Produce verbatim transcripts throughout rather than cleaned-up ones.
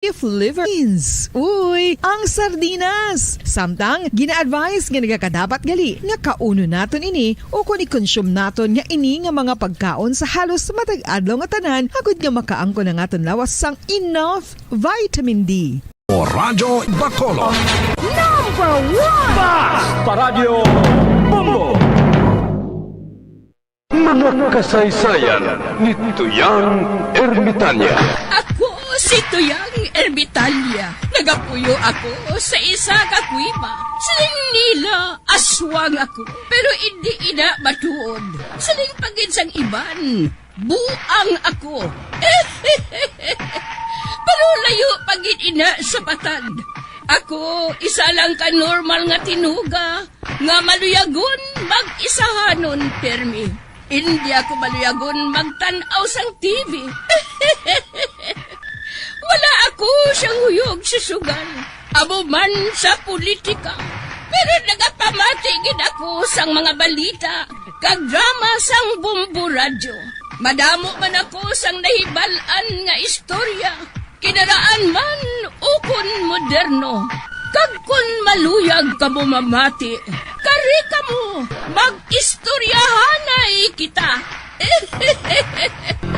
If liver beans, uy, ang sardinas. Samtang gina-advise nga nagakadapat gali nga kaunon naton ini o kon i-consume naton nga ini nga mga pagkaon sa halos matag adlaw nga tanan, agud nga makaangkon ang aton lawas sang enough vitamin D. Radyo Bacolod. Number one! Basta Radyo Bombo! Mga kasaysayan ni Tuyang Ermitanya. Ako si Tuyang Ermitanya. Nagapuyo ako sa isa ka kuweba. Siling nila, aswang ako. Pero indi ina matuod. Siling pa gid sang iban, buang ako. Pero layo pa gid ina sa batad. Ako, isa lang ka normal nga tinuga nga maluyagon mag-isahanon pirmi. Indi ako maluyagon magtan-aw sang T V. Wala ako sang huyog sa sugal, amo man sa politika. Pero nagapamati gid ako sang mga balita kag drama sang Bombo Radyo. Madamo man ako sang nahibal-an nga istorya, kinaraan man ukon moderno. Kag kon maluyag kamo mamati, kari kamo, mag-istoryahanay kita.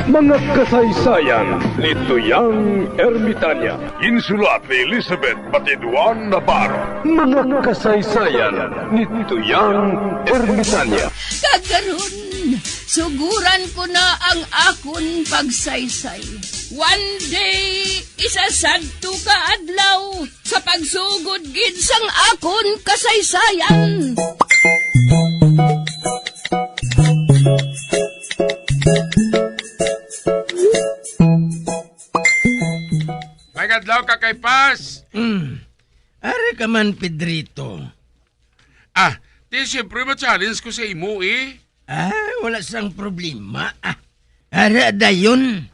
Mga kasaysayan ni Tuyang Ermitanya. Insulat ni Elizabeth Batiduan Navarro. Mga kasaysayan ni Tuyang Ermitanya. Kag karon, suguran ko na ang akon pagsaysay. One day, isa sadto ka adlaw, sa pagsugod gid sang akon kasaysayan. May adlaw ka kay Pas. Mm. Ari ka man, Pedrito. Ah, ti siyempre ma-challenge ko sa imo eh. Ah, wala sang problema. Ah, ara dayon.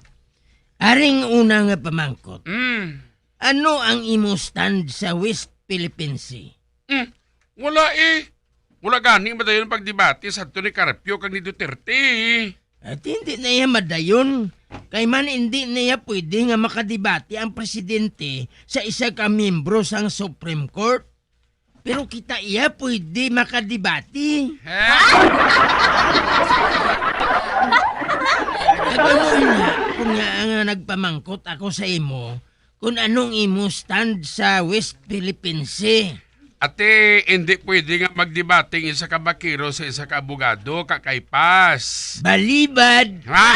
Aring una nga pamangkot. Mm. Ano ang imo stand sa West Philippine Sea? Mm. Wala eh. Wala gani madayon pagdebate sa ni Carpio kag ni Duterte eh. At hindi na iya madayon. Kay man hindi na iya pwede nga makadebate ang presidente sa isa ka miyembro sang Supreme Court. Pero kita iya pwede makadebate. Ha? Kag amo ina, kung nga nga nagpamangkot ako sa imo, kung anong imo stand sa West Philippine Sea. Ate, hindi pwede nga magdebate ang isa ka bakero sa isa ka abogado, ka kay Pas. Balibad! Ha?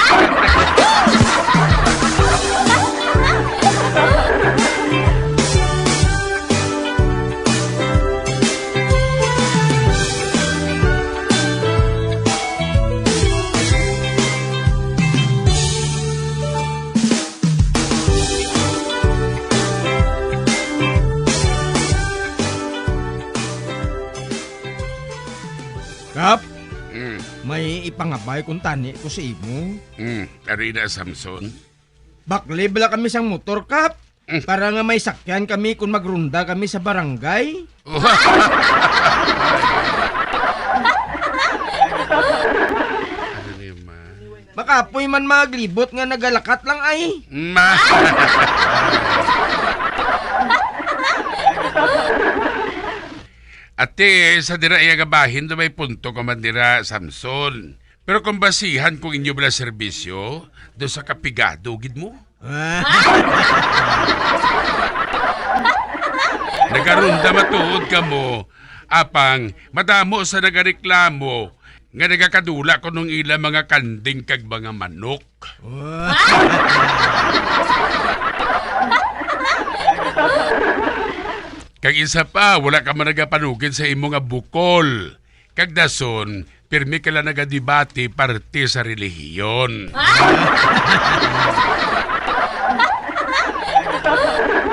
Kap, Mm. may ipangabay kung tani ko sa imo. Mm. Ari na, Samson. Bakli bala kami sang motor, Kap. Mm. Para nga may sakyan kami kung magronda kami sa barangay. Ano ni, ma? Makapoy man maglibot nga nagalakat lang ay. Ma. Ate, sa dira iya gabahin, do may punto ka man dira, Samson. Pero kung basihan kung inyo bala serbisyo, do sa kapigado gid mo. Nagarunda matuod kamo, apang madamo sa nagareklamo nga nagakadula kuno ang ila mga kanding kag mga manok. Kag isa pa, wala ka man nagapanugid sa imo nga bukol. Kag dason, pirmi ka lang nagadebate parte sa relihiyon.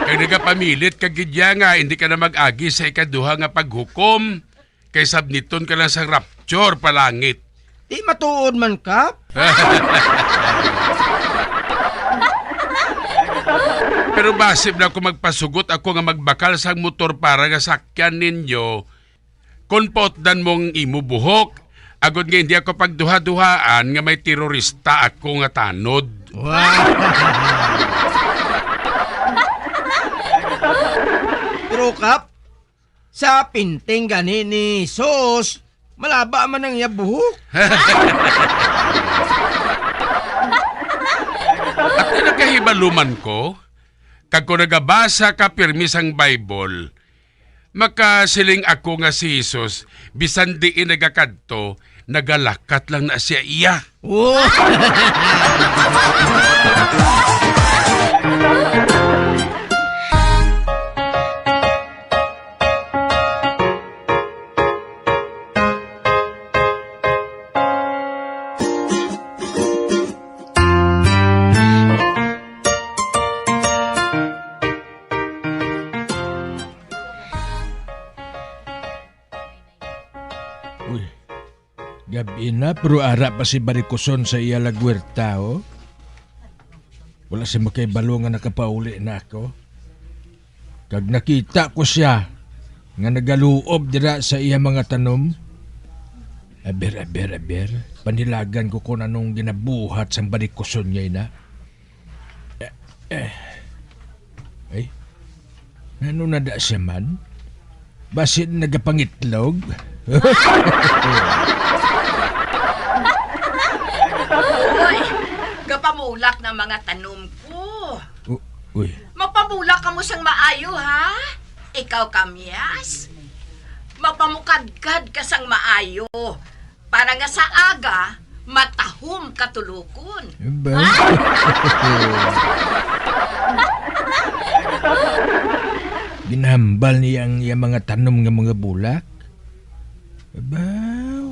Kag nagapamilit ka gid ya nga hindi ka na mag-agi sa ikaduha nga paghukom, kay sabniton ka lang sa rapture pa langit. Di matuod man, Kap. Pero basi na ako magpasugot ako nga magbakal sang motor para nga sakyan ninyo, kon pautdan mo ang imo buhok, agod nga hindi ako pagduha-duhaan nga may terorista ako nga tanod. Wow! Kap, sa pinting gani ni Jesus, malaba man ang iya buhok. At nagkahibalo man ko, kag kon nagabasa ka pirmi sang Bible, makasiling ako nga si Jesus, bisan diin nagakadto, nagalakat lang na siya iya. Oh. Uy, gab-i na, pero ara pa si Barikuson sa iya lagwerta, oh. Wala siya makahibalo nga nakapauli na ako. Kag nakita ko siya nga nagaluob dira sa iya mga tanom. Aber, aber, aber. Panilagan ko kon anong ginabuhat sang Barikuson nga ina. Eh, eh. Ay, ano na da siya man? Basin nagapangitlog? Uy, gapamulak na mga tanom ko. U-, uy. Magpamulak kamo sang maayo, ha? Ikaw, Kamyas, magpamukadkad ka sang maayo. Para nga sa aga, matahom ka tulokon. Ba? Ginahambal niya ang iya mga tanom nga mga bulak. Abaw.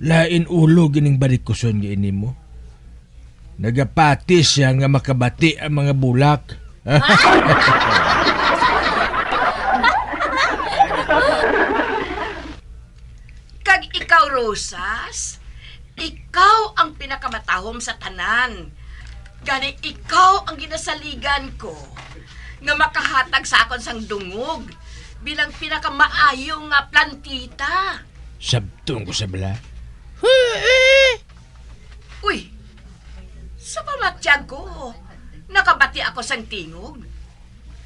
Lain ulo gining Barikuson nga ini mo. Nagapati siya nga makabati ang mga bulak. Kag ikaw, Rosas, ikaw ang pinakamatahom sa tanan. Gani, ikaw ang ginasaligan ko nga makahatag sa akon sang dungog bilang pinakamaayo nga plantita. Sabton ko sa bala. Uy, sa pamatyag ko, nakabati ako sang tingog.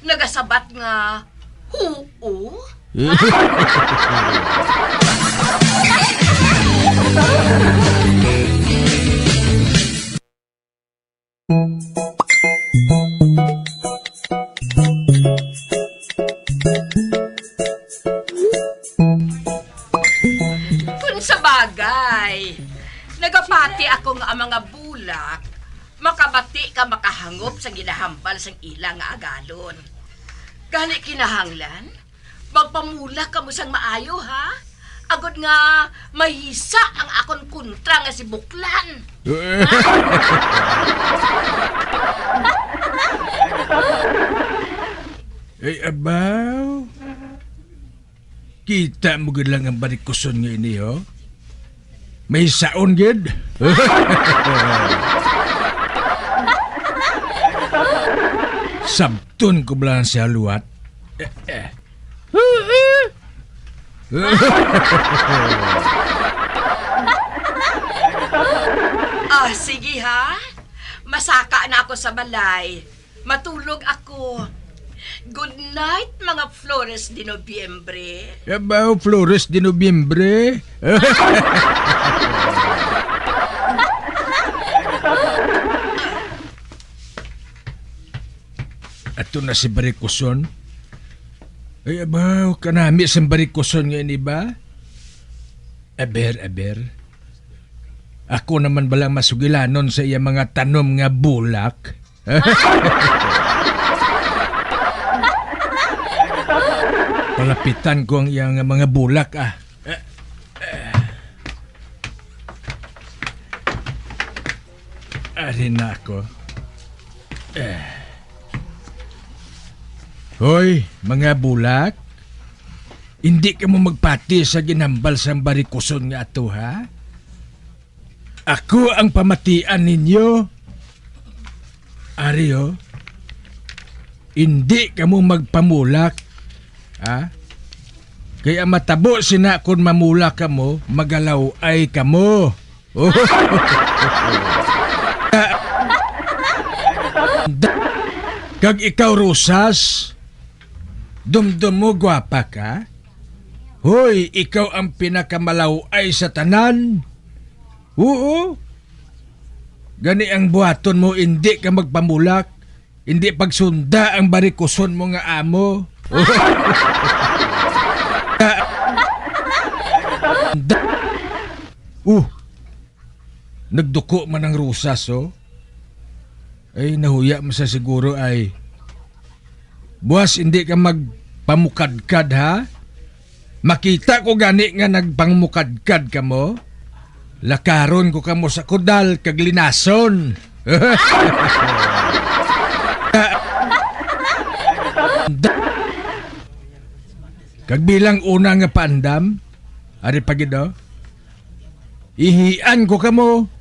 Nagasabat nga, huo. Kung sa bagay, nagapati ako nga ang mga bulak makabati ka makahangop sa ginahambal sang ila nga agalon. Gani kinahanglan, magpamulak kamo sang maayo, ha? Agod nga mahisa ang akon kontra nga si Buklan. Ay, abaw. Kita mo gid lang ang Barikuson nga ini, oh. May saon gid. Sabton ko bala si Haluat. Eh, eh. Ah, sige ha. Masaka na ako sa balay. Matulog ako. Good night, mga Flores de Noviembre. Yabaw, Flores de Noviembre. Ato na si Barikuson. Ay, abaw, kanami sang Barikuson nga ini ba? Aber, aber. Ako naman balang masugilanon sa iya mga tanom nga bulak. Palapitan ko ang iya nga mga bulak, ah. Ari na ako. Eh. Hoy, mga bulak, indi kamo magpati sa ginhambal sang Barikuson nga ato, ha? Ako ang pamatian ninyo. Ari, oh. Indi kamo magpamulak, ha? Kay ang matabo sina, kon mamulak kamo, magalaw-ay kamo. Kag ikaw, Rosas, Dumdum mo, gwapa ka? Hoy, ikaw ang pinakamalaw-ay sa tanan. Oo. Gani ang buhaton mo, indi ka magpamulak, indi pagsunda ang barikuson mo nga amo. Uh, nagduko man ang rosas, oh. Ay, nahuya man sa siguro ay. Buwas, hindi ka magpamukadkad, ha? Makita ko gani nga nagpangmukadkad kamo. Lakaron ko kamo sa kudal kag linason. Kag bilang una nga paandam, ari pa gid, oh. Ihian ko kamo.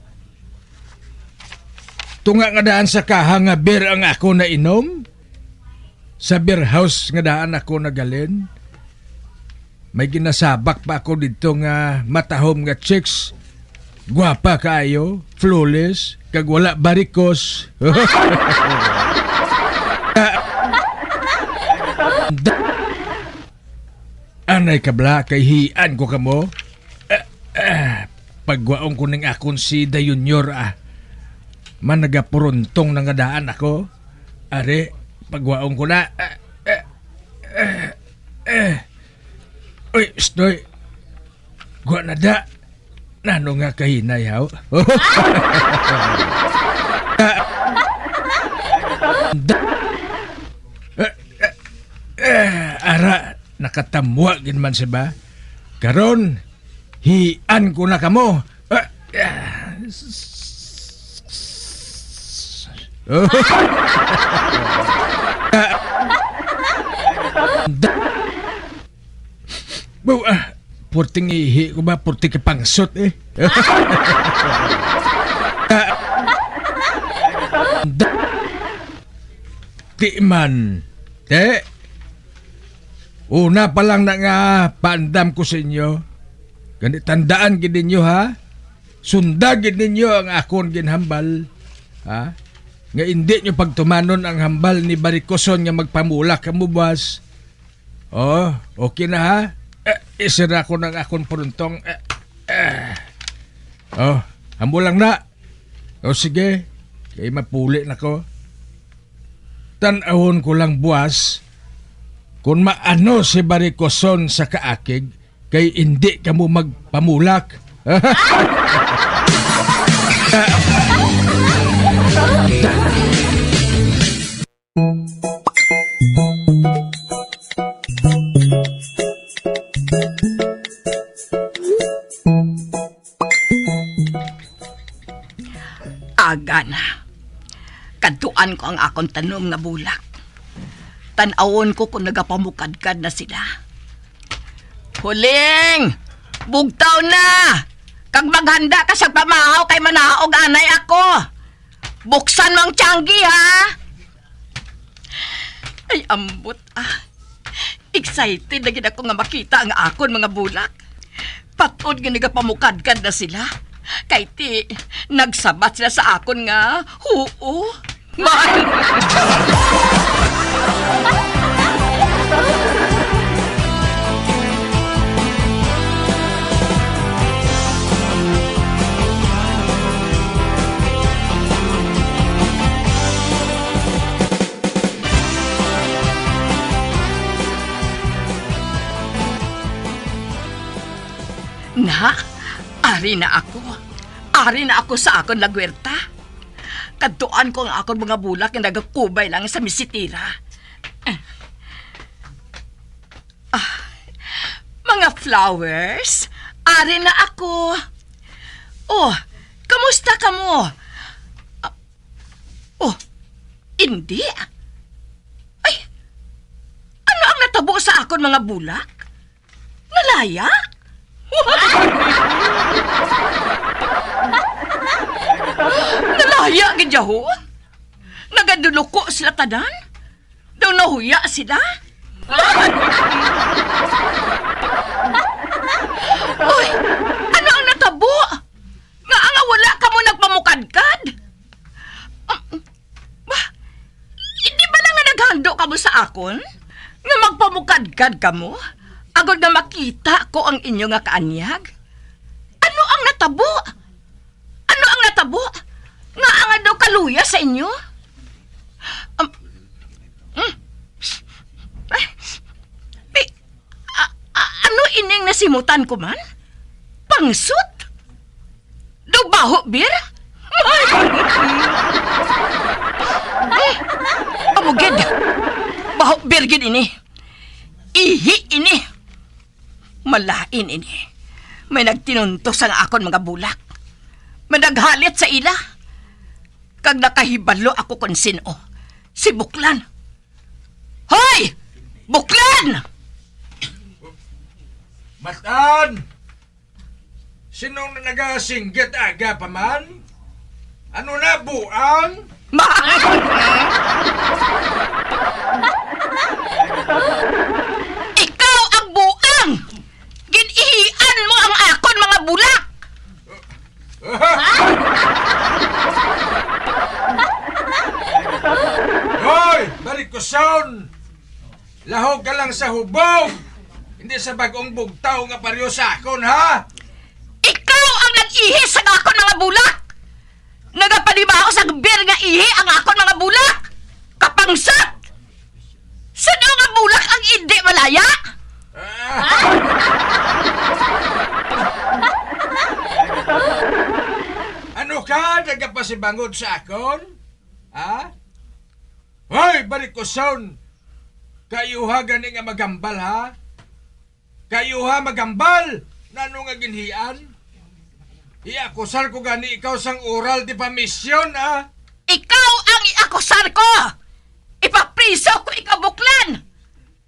Tunga nga daan sa kaha nga beer ang ako nainom, sa beer house nga daan ako nagalin, may ginasabak pa ako didto nga matahom nga chicks, gwapa kaayo, flawless, kag wala barikos. Anay kabla, kay hian ko kamo. Eh, eh, pagwaon ko ning akon si Da Junior, ah. Man nagapuruntong na nga daan ako. Are, pagwaon ko na. Eh, eh, eh, eh. Uy, stoy. Gwa na da. Nano nga kahinay, haw? Da- Eh, eh, eh, ara, nakatamwa gid man siya ba? Karon, hian ko na kamo. Eh, eh. Da- Baw, ah, purting ihi ko ba? Purting kapangsot, eh. Ti man, te. Una pa lang na nga paandam ko sa inyo. Gani, tandaan gid ninyo, ha? Sunda gid ninyo ang akon ginhambal, ha? Nga indi nyo pagtumanon ang hambal ni Barikoson nga magpamulak kamo buwas. Oh, okay na ha? Eh, isira ko ng akon puruntong. Eh, eh. Oh, amo lang na. O sige, kay mapuli na ko. Tan-awon ko lang buwas kung maano si Barikoson sa kaakig kay indi kamo magpamulak. Aga na. Kadtuan ko ang akon tanom nga bulak. Tan-awon ko kung nagapamukadkad na sila. Huling! Bugtaw na! Kag maghanda ka sa pamahaw kay manaog anay ako. Buksan mo ang tiyanggi, ha? Ay, ambot, ah. Excited na gid ako nga makita ang akon mga bulak. Patod nga nagapamukadkad na sila. Kay ti, nagsabat sila sa akon nga, huo. Man! Na, ari na ako. Ari na ako sa akon lagwerta. Kadtuan ko ang akon mga bulak nga nagakubay lang sa misitira. Ah, mga flowers, ari na ako. Oh, kamusta kamo? Ah, oh, hindi. Ay, ano ang natabo sa akon mga bulak? Nalaya? Nalaya gid yaho? Nagaduluko sila tanan? Daw nahuya sila? Uy, ano ang natabo? Nga nga wala kamo nagpamukadkad? Um, bah, hindi ba lang nga naghando kamo sa akon? Nga magpamukadkad kamo, agod nga makita ko ang inyo nga kaanyag? Ano ang natabo? Ano ang natabo? Nga nga daw kaluya sa inyo? Um, mm. Ay, di, a, a, ano ining nasimutan ko man? Pangsot? Daw baho, Bir? Ay! Eh, amo gid. Baho, Bir gid ini. Ihi ini. Malain ini. May nagtinunto sa akon mga bulak. May naghalit sa ila. Kag nakahibalo ako kon sin-o. Si Buklan. Hoy! Buklan! Matan! Sino na nagasinggit aga pa man? Ano na, buang? Ma-, ikaw ang buang! Gin-ihian mo ang akon mga bulak! Hoy, barikuson! Lahog ka lang sa hubog, hindi sa bag-ong bugtaw nga pareho sa akon, ha? Ikaw ang nag-ihi sa akon mga bulak! Nagapanibaho sa Bir nga ihi ang akon mga bulak! Kapangsot! Sino nga bulak ang indi malaya? Ah! Ano ka, nagapasibangod sa akon? Ha? Hoy, barikuson! Kayuha gani nga maghambal, ha? Kayuha maghambal! Nano nga ginhian? Iakusar ko gani ikaw sang oral defamation, ah! Ikaw ang iakusar ko! Ipapriso ko ikaw, Buklan!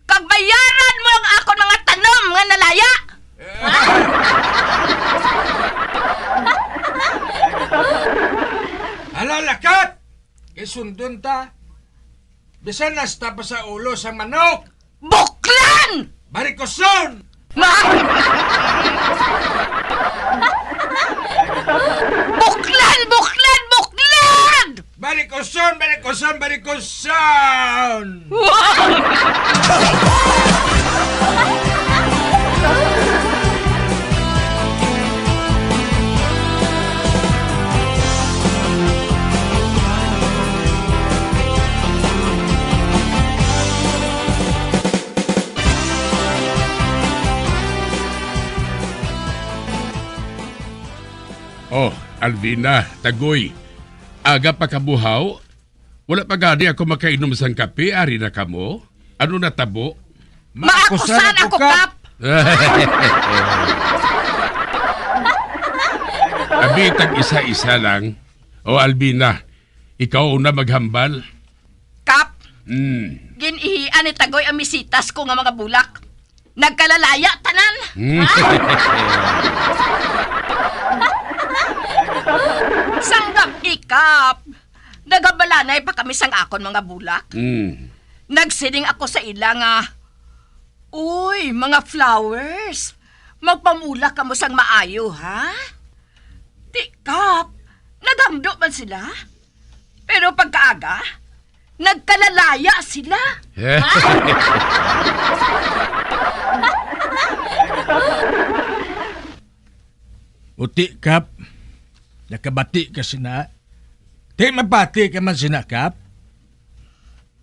Kag bayaran mo ang akon mga tanom nga nalaya! Hala, lakat! Kay sundon ta. Bisan hasta pa sa ulo sang manok. Buklan! Barikoson! Ma-, buklan! Buklan! Buklan! Barikoson! Barikoson! Barikoson! Oh, Alvina, Tagoy. Aga pa kabuhaw? Wala pa gani ako makainom sang kape, ari na kamo? Ano natabo? Maakusan ako, Kap! Abi, tag-isa-isa lang. O, Alvina, ikaw una maghambal. Kap, hmm, gin-ihian ni Tagoy ang misitas ko nga mga bulak. Nagkalalaya tanan. Hmm. Sang gab-i, Kap, nagabalanay pa kami sang akon mga bulak. Hmm. Nagsiling ako sa ila nga, "Uy, mga flowers, magpamulak kamo sang maayo, ha?" Ti, Kap, naghamdo man sila. Pero pagkaaga, nagkalalaya sila. Uti, Kap, nakabati ka sina. Ti, mabati ka man sina, Kap.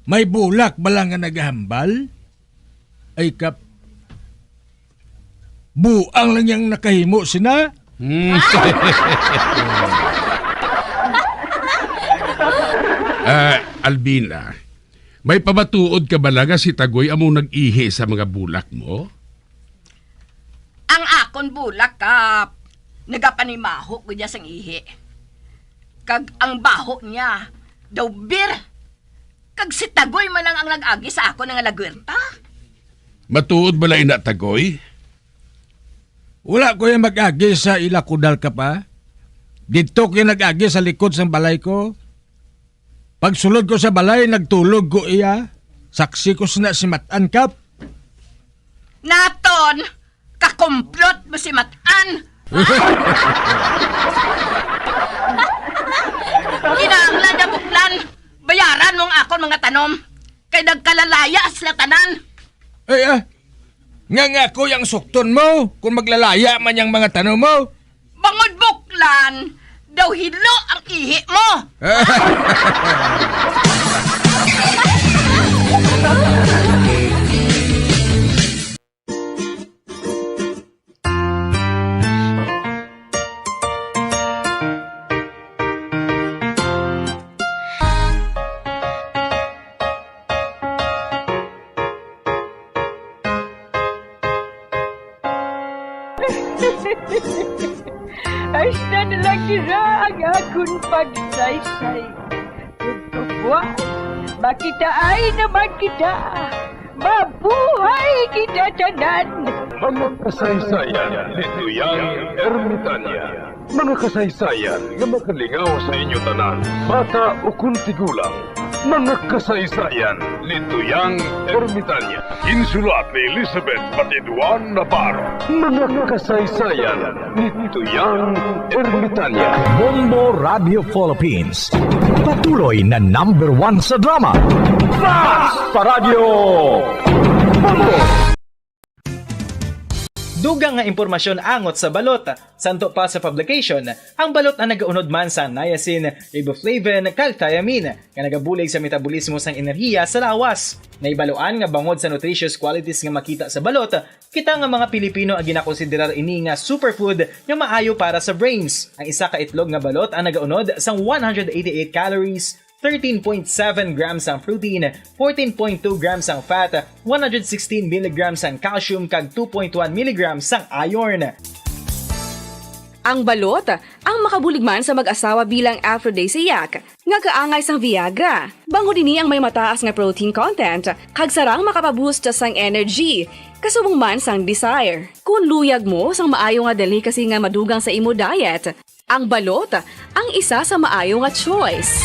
May bulak bala nga nagahambal? Ay, Kap, buang lang yang nakahimo sina. Hmm. Ah, Alvina, may pamatuod ka bala nga si Tagoy amo nag-ihi sa mga bulak mo? Ang akon bulak, Kap, nagapanimaho gud niya sang ihi. Kag ang baho niya daw bir. Kag si Tagoy man lang ang nag-agi sa akon nga lagwerta. Matuod bala ina, Tagoy? Wala ko yung mag-agi sa ila kudal ka pa. Didto ko yung nag-agi sa likod sang balay ko. Pagsulod ko sa balay, nagtulog ko iya. Saksi ko sina si Matan, Kap. Naton, kakumplot mo si Matan. Kinahanglan niya, Buklan, bayaran mo ang akon mga tanom. Kay nagkalalaya sila tanan. Ay, ah, nga, nga ako yang sukton mo kung maglalaya man yang mga tanom mo? Bangod buklan, daw hilo ang ihi mo. Hasta na lang dira ang akon pagsaysay. Ug buwas, makitaay naman kita. Mabuhay kita tanan! Mga kasaysayan ni Tuyang Ermitania. Mga kasaysayan nga makalingaw sa inyo tanan, bata ukon tigulang. Mga kasaysayan ni Tuyang Ermitania. Insulat ni Elizabeth Batiduan Navarro. Mga kasaysayan ni Tuyang Ermitania. Bombo Radio Philippines. Patuloy na number one sa drama. Fast pa Radyo Bombo! Dugang nga impormasyon angot sa balot. Santo pa sa publication, ang balot ang nagaunod man sa niacin, riboflavin, kag thiamine, nga nagabulig sa metabolismo sang enerhiya sa lawas. Nahibaluan nga bangod sa nutritious qualities nga makita sa balot, kita nga mga Pilipino ang ginakonsiderar ini nga superfood nga maayo para sa brains. Ang isa ka itlog nga balot ang nagaunod sang one hundred eighty-eight calories, thirteen point seven grams ang protein, fourteen point two grams ang fat, one hundred sixteen milligrams ang calcium, kag two point one milligrams ang iron. Ang balot, ang makabulig man sa mag-asawa bilang aphrodisiac, nga kaangay sang Viagra. Bangod ini ang may mataas nga protein content, kag sarang makapaboost sang energy, kasubong man sang desire. Kon luyag mo sang maayo nga delicacy nga madugang sa imo diet, ang balot ang isa sa maayo nga choice.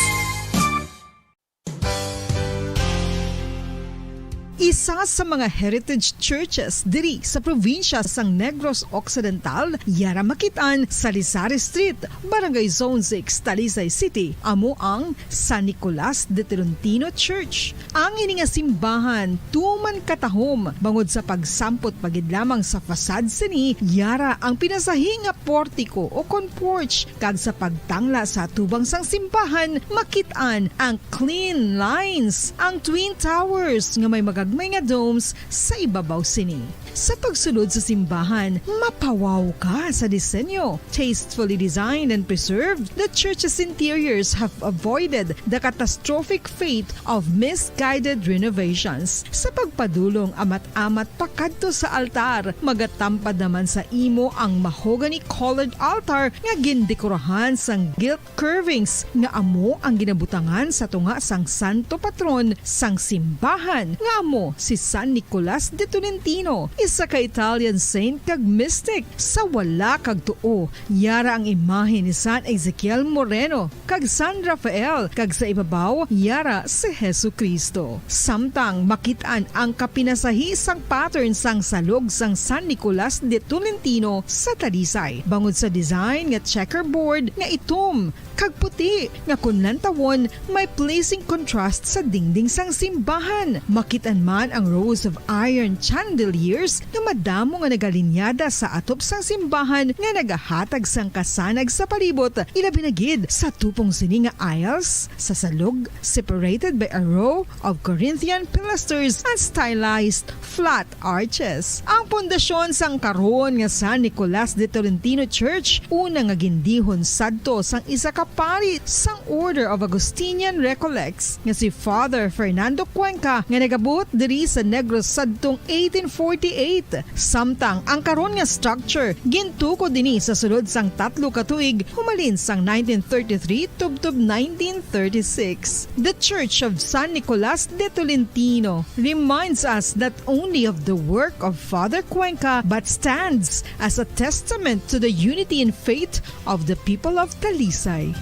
Isa sa mga heritage churches diri sa probinsya sang Negros Occidental, yara makit-an sa Lisari Street, Barangay Zone six, Talisay City, amo ang San Nicolas de Tolentino Church. Ang ini nga simbahan tuman katahom bangod sa pagsampot pa gid lamang sa facade sini, yara ang pinasahi nga portiko o kon porch, kag sa pagtangla sa atubang sang simbahan, makit-an ang clean lines, ang twin towers nga may magagmay nga domes sa ibabaw sini. Sa pagsulod sa simbahan, mapawaw ka sa disenyo. Tastefully designed and preserved, the church's interiors have avoided the catastrophic fate of misguided renovations. Sa pagpadulong amat-amat pakadto sa altar, magatampad naman sa imo ang mahogany-colored altar nga gindekorahan sang gilt curvings nga amo ang ginabutangan sa tunga sang santo patron sang simbahan, nga amo si San Nicolas de Tolentino, isa ka Italian saint kag mystic. Sa wala kag tuo, yara ang imahe ni San Ezekiel Moreno kag San Rafael, kag sa ibabaw, yara si Jesu-Cristo. Samtang makit-an ang kapinasahi sang pattern sang salog sang San Nicolas de Tolentino sa Talisay, bangod sa design nga checkerboard nga itom kag puti, nga kon lantawon, may pleasing contrast sa dingding sang simbahan. Makit-an man ang rows of iron chandeliers nga madamo nga nagalinyada sa atop sang simbahan nga nagahatag sang kasanag sa palibot, ilabi na gid sa tupong sini nga aisles sa salog, separated by a row of Corinthian pilasters and stylized flat arches. Ang pundasyon sang karon nga San Nicolas de Tolentino Church, una nga gindihon sadto sang isa ka pari sang Order of Augustinian Recollects, nga si Father Fernando Cuenca, nga nagabuot diri sa Negros sadtong eighteen forty-eight. Samtang ang karon nga structure gintukod ini sa sulod sang tatlo ka tuig, humalin sang nineteen thirty-three tubtob nineteen thirty-six. The Church of San Nicolas de Tolentino reminds us not only of the work of Father Cuenca, but stands as a testament to the unity in faith of the people of Talisay.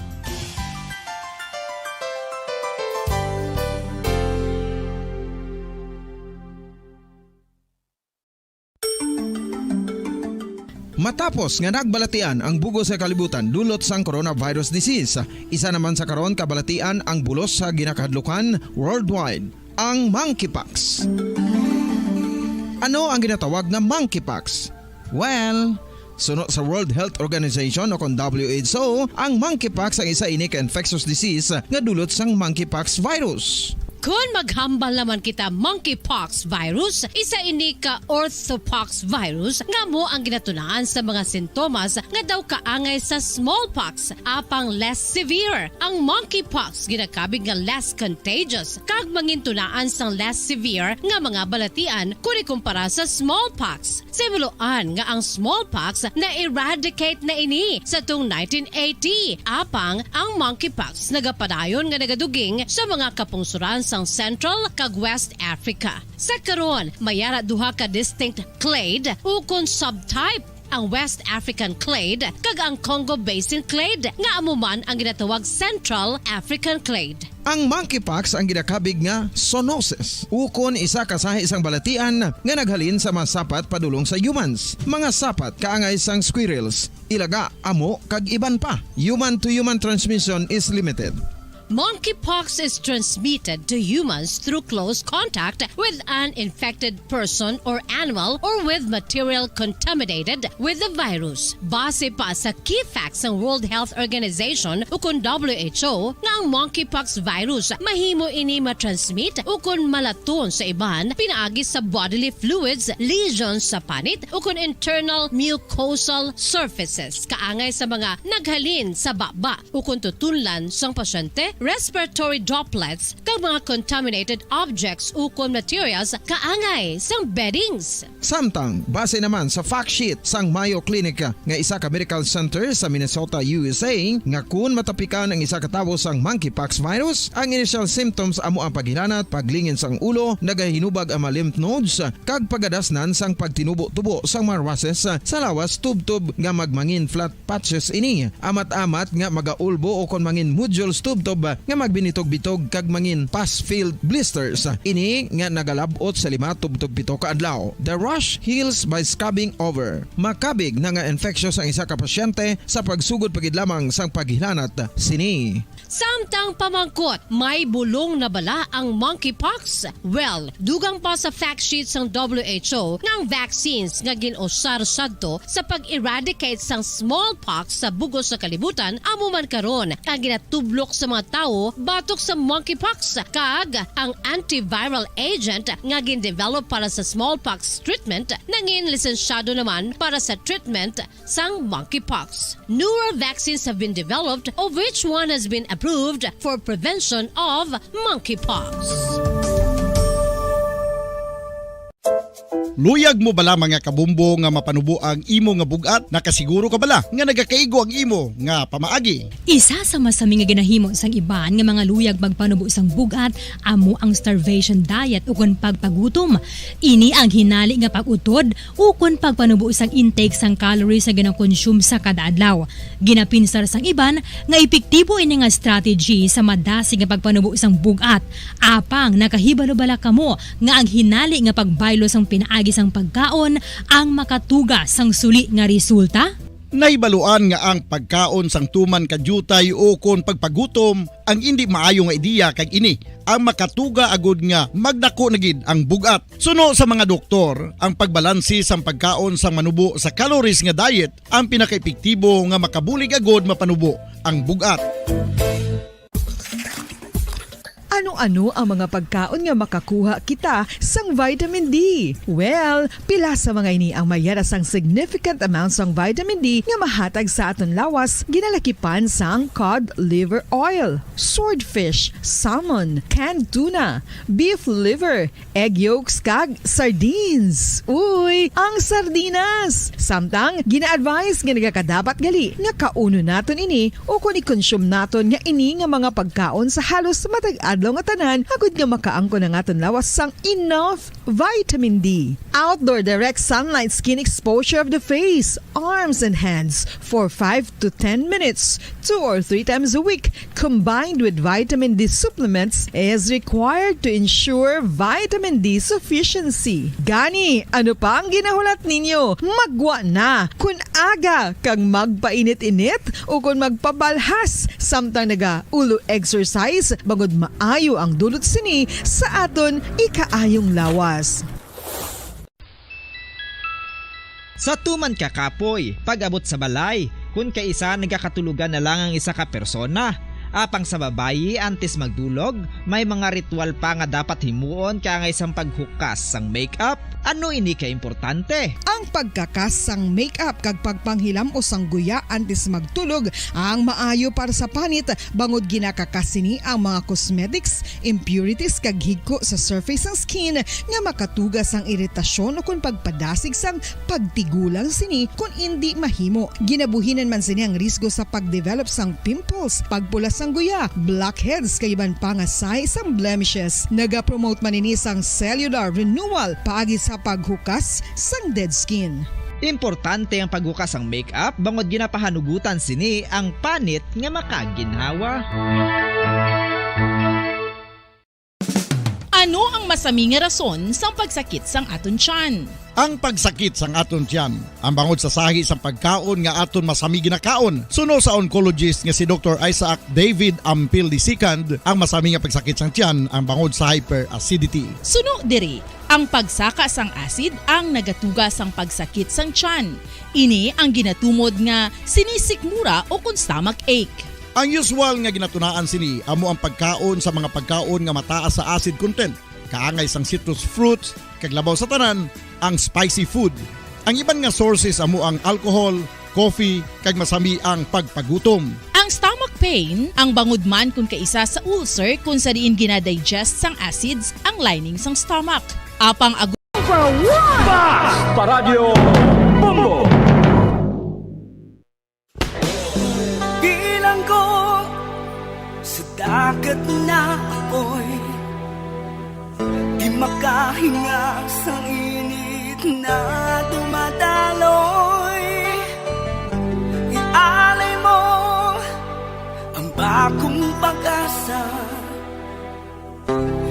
Matapos nga nagbalatian ang bug-os nga kalibutan dulot sang coronavirus disease, isa naman sa karon ka balatian ang bulos sa ginakahadlukan worldwide, ang monkeypox. Ano ang ginatawag nga monkeypox? Well, suno sa World Health Organization o kon W H O, ang monkeypox ang isa ini ka infectious disease nga dulot sang monkeypox virus. Kon maghambal naman kita monkeypox virus, isa ini ka orthopox virus nga amo ang ginatunaan sa mga sintomas nga daw kaangay sa smallpox, apang less severe. Ang monkeypox ginakabig nga less contagious kag mangintunaan sang less severe nga mga balatian kon ikumpara sa smallpox. Sa himuloan nga ang smallpox na-eradicate na ini sa tung nineteen eighty, apang ang monkeypox nagapadayon nga nagaduging sa mga kapungsoran sang Central kag West Africa. Sa karon, may ara duha ka distinct clade ukon subtype, ang West African clade kag ang Congo Basin clade, nga amo man ang ginatawag Central African clade. Ang monkeypox ang ginakabig nga zoonosis, ukon isa ka sahi sang balatian nga naghalin sa mga sapat padulong sa humans, mga sapat kaangay sang squirrels, ilaga, amo, kag iban pa. Human to human transmission is limited. Monkeypox is transmitted to humans through close contact with an infected person or animal or with material contaminated with the virus. Base pa sa key facts sang World Health Organization ukon W H O nga ang monkeypox virus mahimo ini matransmit ukon malaton sa iban pinaagi sa bodily fluids, lesions sa panit ukon internal mucosal surfaces kaangay sa mga naghalin sa baba ukon tutunlan sang pasyente, respiratory droplets, kag mga contaminated objects ukon materials kaangay sang beddings. Samtang, base naman sa fact sheet sang Mayo Clinic nga isa ka medical center sa Minnesota, U S A, nga kun matapikan ang isa ka tawo sang monkeypox virus, ang initial symptoms amo ang paghilanat, paglingin sang ulo, nagahinubag ang mga lymph nodes, kag pagadasnan sang pagtinubo-tubo sang mga rushes sa lawas tubtob nga magmangin flat patches ini. Amat-amat nga magaulbo o kon mangin nodules tubtob nga magbinitog-bitog kag mangin pus-filled blisters. Ini nga nagalab-ot sa lima tubtob pito ka adlaw. The rash heals by scabbing over. Makabig na nga infectious ang isa ka pasyente sa pagsugod pa gid lamang sang paghilanat sini. Samtang pamangkot, may bulong na bala ang monkeypox? Well, dugang pa sa fact sheet sang W H O nga ang vaccines nga gin-usar sadto sa pag-eradicate sang smallpox sa bug-os nga kalibutan amo man karon ang ginatublok sa mga tawo batok sa monkeypox, kag ang antiviral agent nga gin-develop para sa smallpox treatment nangin lisensyado naman para sa treatment sang monkeypox. Newer vaccines have been developed, of which one has been approved for prevention of monkeypox. Luyag mo bala, mga kabumbo, nga mapanubo ang imo nga bug-at? Nakasiguro ka bala nga nagakaigo ang imo nga pamaagi? Isa sa masami nga ginahimo sang iban nga mga luyag magpanubo sang bug-at amo ang starvation diet ukon pagpagutom. Ini ang hinali nga pag-utod ukon pagpanubo sang intake sang calories nga ginakonsume sa kada adlaw. Ginapinsar sang iban nga epektibo ini nga strategy sa madasig nga pagpanubo sang bug-at. Apang nakahibalo bala kamo nga ang hinali nga pagbaylo sang pinaagi sang pagkaon ang makatuga sang suli nga resulta? Nahibaluan nga ang pagkaon sang tuman ka diutay ukon pagpagutom ang indi maayo nga ideya, kag ini ang makatuga agud nga magdako na gid ang bug-at. Suno sa mga doktor, ang pagbalanse sang pagkaon sang manubo sa calories nga diet ang pinakaepektibo nga makabulig agud mapanubo ang bug-at. Ano-ano ang mga pagkaon nga makakuha kita sang vitamin D? Well, pila sa mga ini ang may ara sang significant amount sang vitamin D nga mahatag sa aton lawas, ginalakipan sang cod liver oil, swordfish, salmon, canned tuna, beef liver, egg yolks, kag sardines. Uy, ang sardinas! Samtang, gina-advise nga nagakadapat gali nga kaunon naton ini ukon i-consume naton nga ini nga mga pagkaon sa halos matag adlaw nga tanan, agud nga makaangkon ang aton lawas sang enough vitamin D. Outdoor direct sunlight skin exposure of the face, arms, and hands for five to ten minutes, two or three times a week, combined with vitamin D supplements, is required to ensure vitamin D sufficiency. Gani, ano pa ang ginahulat ninyo? Maggwa na! Kun aga kag magpainit-init ukon magpabalhas samtang naga-ulo exercise, bangod maayo ang dulot sini sa aton ikaayong lawas. Sa tuman ka kapoy, pag-abot sa balay, kun kaisa nagakatulogan na lang ang isa ka persona. Apang sa babayi, antes magdulog, may mga ritual pa nga dapat himuon kaangay sang paghukas sang makeup. Ano ini ka importante? Ang pagkakas sang makeup kag pagpanghilam-os sang guya antes magtulog ang maayo para sa panit, bangod ginakakas sini ang mga cosmetics, impurities kag higko sa surface sang skin nga makatuga sang iritasyon ukon pagpadasig sang pagtigulang sini kon indi mahimo. Ginabuhinan man sini ang risgo sa pag-develop sang pimples, pagpula sang guya, blackheads kag iban pa nga sign sang blemishes. Nagapromote man ini sang cellular renewal paagi sa paghukas sang dead skin. Importante ang paghukas sang makeup bangod ginapahanugutan sini ang panit nga makaginhawa. Ano ang masami nga rason sang pagsakit sang aton tiyan? Ang pagsakit sang aton tiyan, ang bangod sa sahi sang pagkaon nga aton masami ginakaon. Suno sa oncologist nga si Doktor Isaac David Ampil the second, ang masami nga pagsakit sang tiyan ang bangod sa hyperacidity. Suno diri, ang pagsaka sang acid ang nagatuga sang pagsakit sang tiyan. Ini ang ginatumod nga sinisikmura o kon stomach ache. Ang usual nga ginatunaan sini amo ang pagkaon sa mga pagkaon nga mataas sa acid content, kaangay sang citrus fruits, kag labaw sa tanan, ang spicy food. Ang iban nga sources amo ang alcohol, coffee, kag masami ang pagpagutom. Ang stomach pain, ang bangod man kon kaisa sa ulcer kon sa diin ginadigest sang acids ang lining sang stomach. Apang ag- Number one! Basta Radyo Bombo! Bilanggo sa dagat na apoy, di makahinga sa init na dumadaloy. Ialay mo ang bagong pag-asa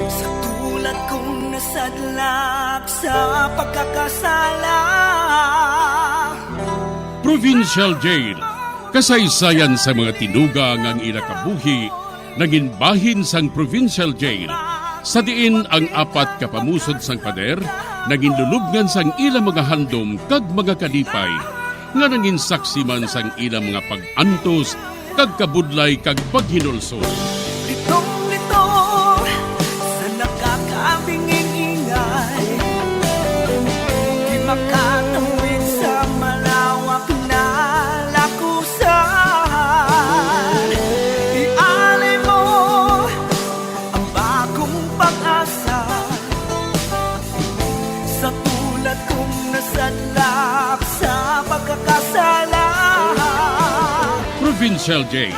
sa tulad kong nasadlak sa pagkakasala. Provincial Jail, kasaysayan sa mga tinuga nga ang ila kabuhi nangin bahin sang Provincial Jail, sa diin ang apat ka pamusod sang pader nangin lulubngan sang ila mga handom kag mga kalipay, nga nangin saksi man sang ila mga pag-antos kag kabudlay kag paghinulsol. Litong-lito sa nakakabinging ingay, di makatawid sa malawak na lakusan. Ialay mo ang bagong pag-asa sa tulad kong nasadlak sa pagkakasala. Provincial Jail.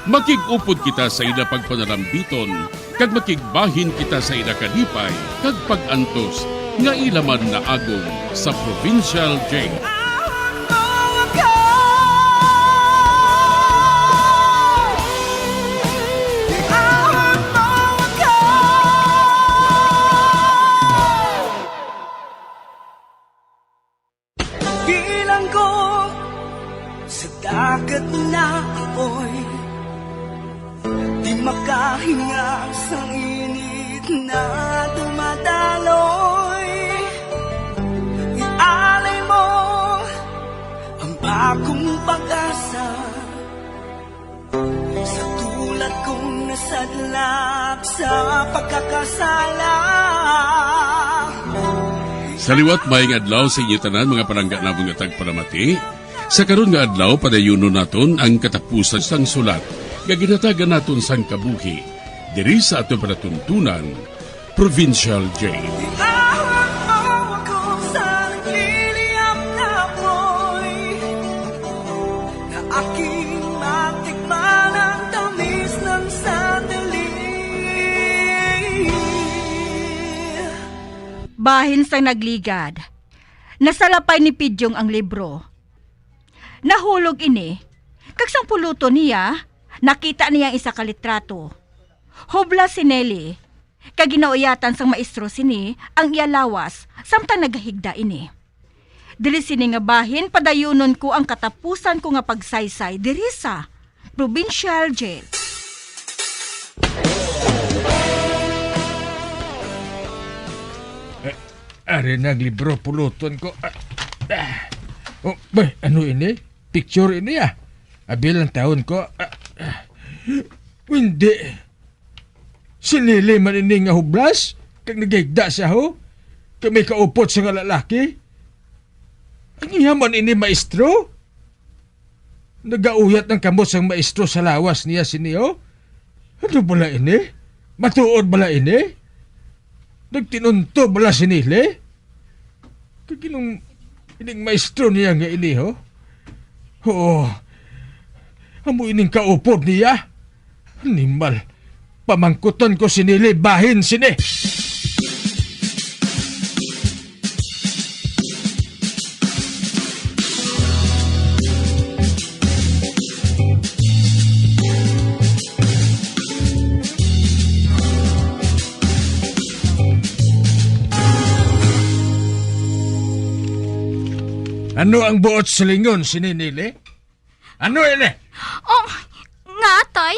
Makig-upod kita sa ila pagpanalambiton, kag makigbahin kita sa ila kalipay kag pag-antos nga ila man naagom sa Provincial Jail. Bilanggo sa dagat na apoy, di makahinga sa init na dumadaloy. Ialay mo ang bagong pag-asa sa tulad kong nasadlak sa pagkakasala. Sa liwat, maayong adlaw sa inyo tanan, mga palangga namon nga tagpalamati. Sa karon nga adlaw, padayunon naton ang katapusan sang sulat nga ginhatagan naton sang kabuhi diri sa aton palatuntunan, Provincial Jail. Iawag mo ako sa nagliliyab na apoy, na aking matikman ang tamis ng sandali. Bahin sang nagligad, nasalapay ni Pidyong ang libro. Nahulog ini, kag sang puluton niya, nakita niya ang isa ka litrato. Hubla si Nelly, kag ginauyatan sang maestro sini ang iya lawas samtang nagahigda ini. Diri sini nga bahin padayunon ko ang katapusan ko nga pagsaysay diri sa Provincial Jail. Eh, ari na ang libro, puluton ko. Ah, ah. Oh, bay, ano ini? Picture ini, ah. Abi lang tawon ko. Ah, ah. Hindi. Si Nili man ini nga hublas, kag nagahigda siya, ho? Kag may kaupod siya nga lalaki? Ang iya man ini, maestro? Nagauyat ang kamot sang maestro sa lawas niya sini, oh. Ano bala ini? Matuod bala ini? Nagtinunto bala si Nili? Kag inong, ining maestro niya nga ini, ho? Oo. Amo ining kaupod niya. Animal. Pamangkuton ko si Nili bahin sini. Ano ang buot silingon sini, Nili? Ano ini? Oh, nga, tay?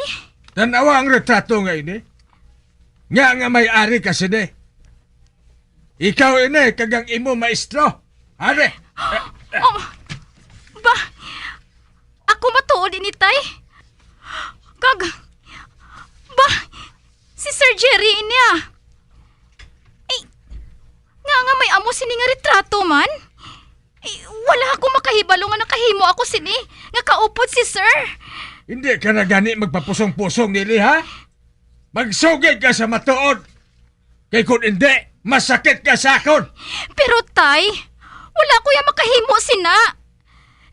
Tan-awa ang retrato nga ini. Nga nga may ari ka sini. Ikaw ini kag ang imo maestro. Ari. Oh, ba, ako matuod ini, tay. Kag, ba, si Sir Jerry ini, ah. Ay, nga nga may amo sini nga retrato man. Ay, wala ako makahibalo nga nakahimo ako sini, nga kaupod si Sir. Hindi ka na gani magpapusong-pusong, Nili, ha? Magsugid ka sa matuod. Kay kung hindi, masakit ka sa akon. Pero, tay, wala ko ya makahimo sina.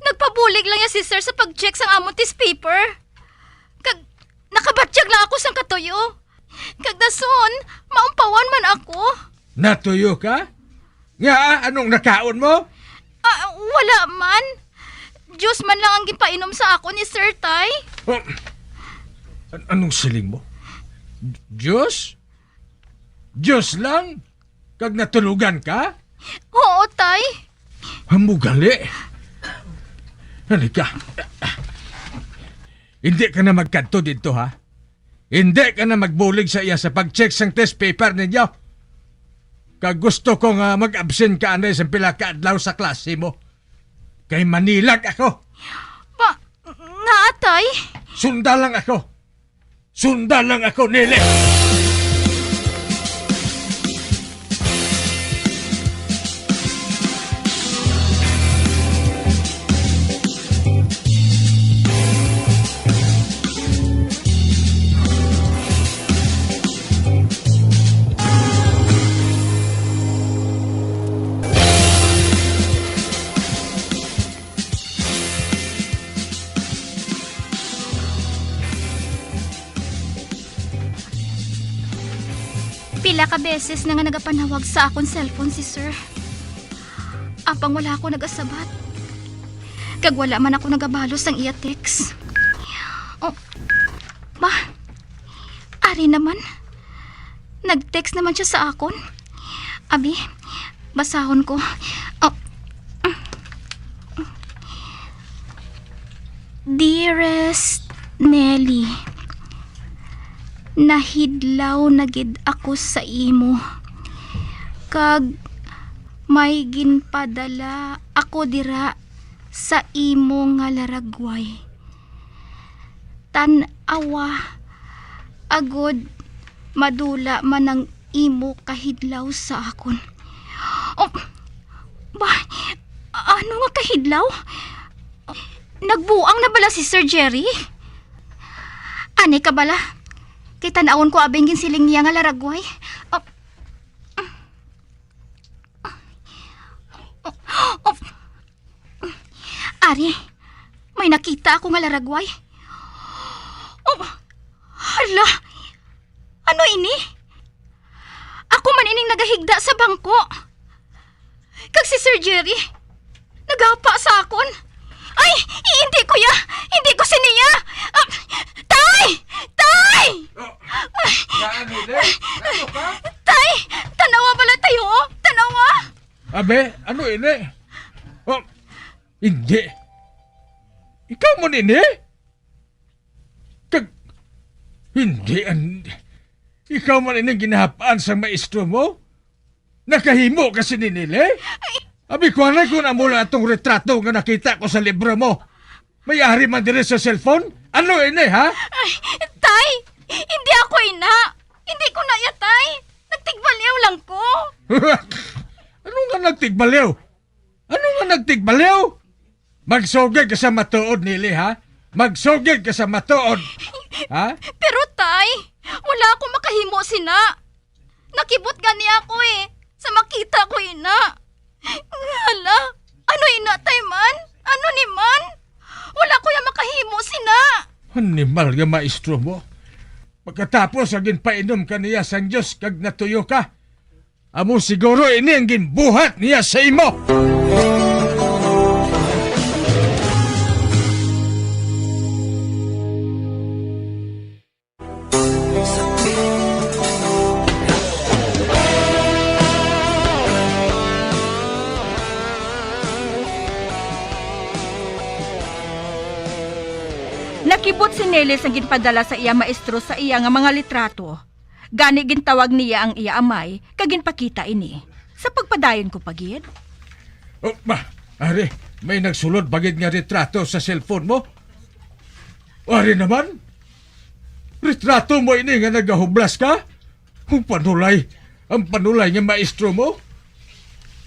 Nagpabulig lang ya si Sir sa pag-check sang amon test paper. Kag nakabatyag lang ako sang katuyo. Kag dason, maumpawan man ako. Natuyo ka? Nga, anong nakaon mo? Ah, wala man. Juice man lang ang ginpainom sa akon ni Sir, tay. Oh, an-, anong siling mo? Juice? Juice lang? Kag natulugan ka? Oo, tay. Amo gali. Halika. Hindi ka na magkadto didto, ha? Hindi ka na magbulig sa iya sa pag-check sang test paper ninyo. Kag gusto ko nga mag-absent ka anay sa pila ka adlaw sa klase mo. Kay manilag ako. Pa, nga, tay? Sunda lang ako. Sunda lang ako, Nili. Pila ka beses na nga nagapanawag sa akon cellphone si Sir. Apang wala ako nagasabat. Kag wala man ako nagabalo sang iya text. Oh, ba? Ari naman. Nag-text naman siya sa akon. Abi, basahon ko. Oh. Dearest Nelly, nahidlaw na gid ako sa imo. Kag may ginpadala ako dira sa imo nga laragway. Tan-awa, agod madula man ang imo kahidlaw sa akon. Oh, ba, ano nga kahidlaw? Nagbuang na bala si Sir Jerry? Ani ka bala? Kay tan-awon ko abi ang ginsiling niya nga laragway. Oh, oh, oh. Ari, may nakita ako nga laragway. Oh, hala! Ano ini? Ako man ining nagahigda sa bangko. Kag si Sir Jerry, nagapa sa akon. Ay, hindi ko ya! Hindi ko siniya! Ah, tay! Tay! Oh, Naan, Helen? Ano ka? Tay! Tanawa bala tayo, oh! Tanawa! Abe, ano ini? Oh, hindi. Ikaw man ini? Kag, hindi, an-, ikaw man ini ang ginahapaan sa maestro mo? Nakahimo ka sini, Nili? Ay, Abi ko, anay, kung amo lang atong retrato nga nakita ko sa libro mo. May ari man diri sa cellphone? Ano ini, ha? Ay, tay! Hindi ako ina! Hindi ko na iya, tay! Nagtigbaliw lang ko! Ano nga nagtigbaliw? Ano nga nagtigbaliw? Magsugid ka sa matuod, Nili, ha? Magsugid ka sa matuod. Ha? Pero, tay, wala ako makahimo sina. Nakibot gani ako, eh, sa makita ko ina. Hala, ano ina, tay, man? Ano ni man? Wala ko ya makahimo sina. Animal nga maestro mo. Pagkatapos nga ginpainom ka niya sang Dios kag natuyo ka, amo siguro ini ang ginbuhat niya sa imo. Nakibot si Nelly sang ginpadala sa iya maestro sa iya nga mga litrato. Gani gintawag niya ang iya amay kag ginpakita ini. Sa pagpadayon ko pa gid. Oh, ba, ari, may nagsulod pa gid nga retrato sa cellphone mo? Ari naman, retrato mo ini nga nagahublas ka? Ang panulay, ang panulay nga maestro mo?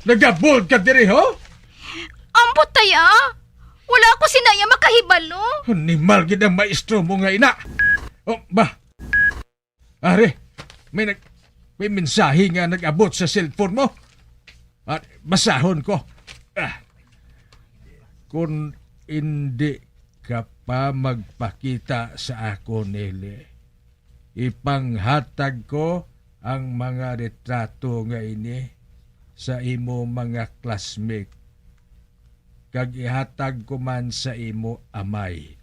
Nagabol ka diri, ho? Ambot, tay, ah. Wala ako sina iya makahibalo. Animal gid ang maestro mo nga ina. Oh, ba? Ari, may nag-, may mensahe nga nag-abot sa cellphone mo. Ah, basahon ko. Ah. Kung hindi ka pa magpakita sa akon, Nele, ipanghatag ko ang mga retrato nga ini sa imo mga classmate, kag ihatag ko man sa imo amay.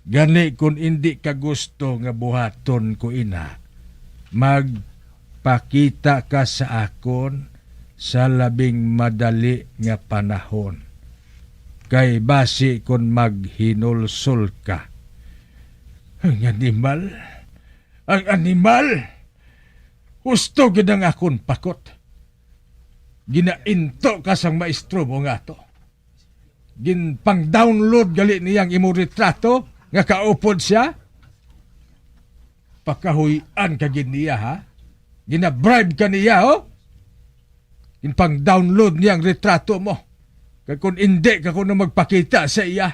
Gani, kon indi ka gusto nga buhaton ko ina, magpakita ka sa akon sa labing madali nga panahon, kay basi kon maghinulsol ka. Ang animal! Ang animal! Husto gid ang akon pakot. Ginainto ka sang maestro mo nga ato. Ginpang-download gali niya ang imo retrato nga kaupod siya? Pakahuy-an ka gid niya, ha? Gina-bribe ka niya, oh? Ginpang-download niya ang retrato mo. Kag kung indi ka kuno magpakita sa iya,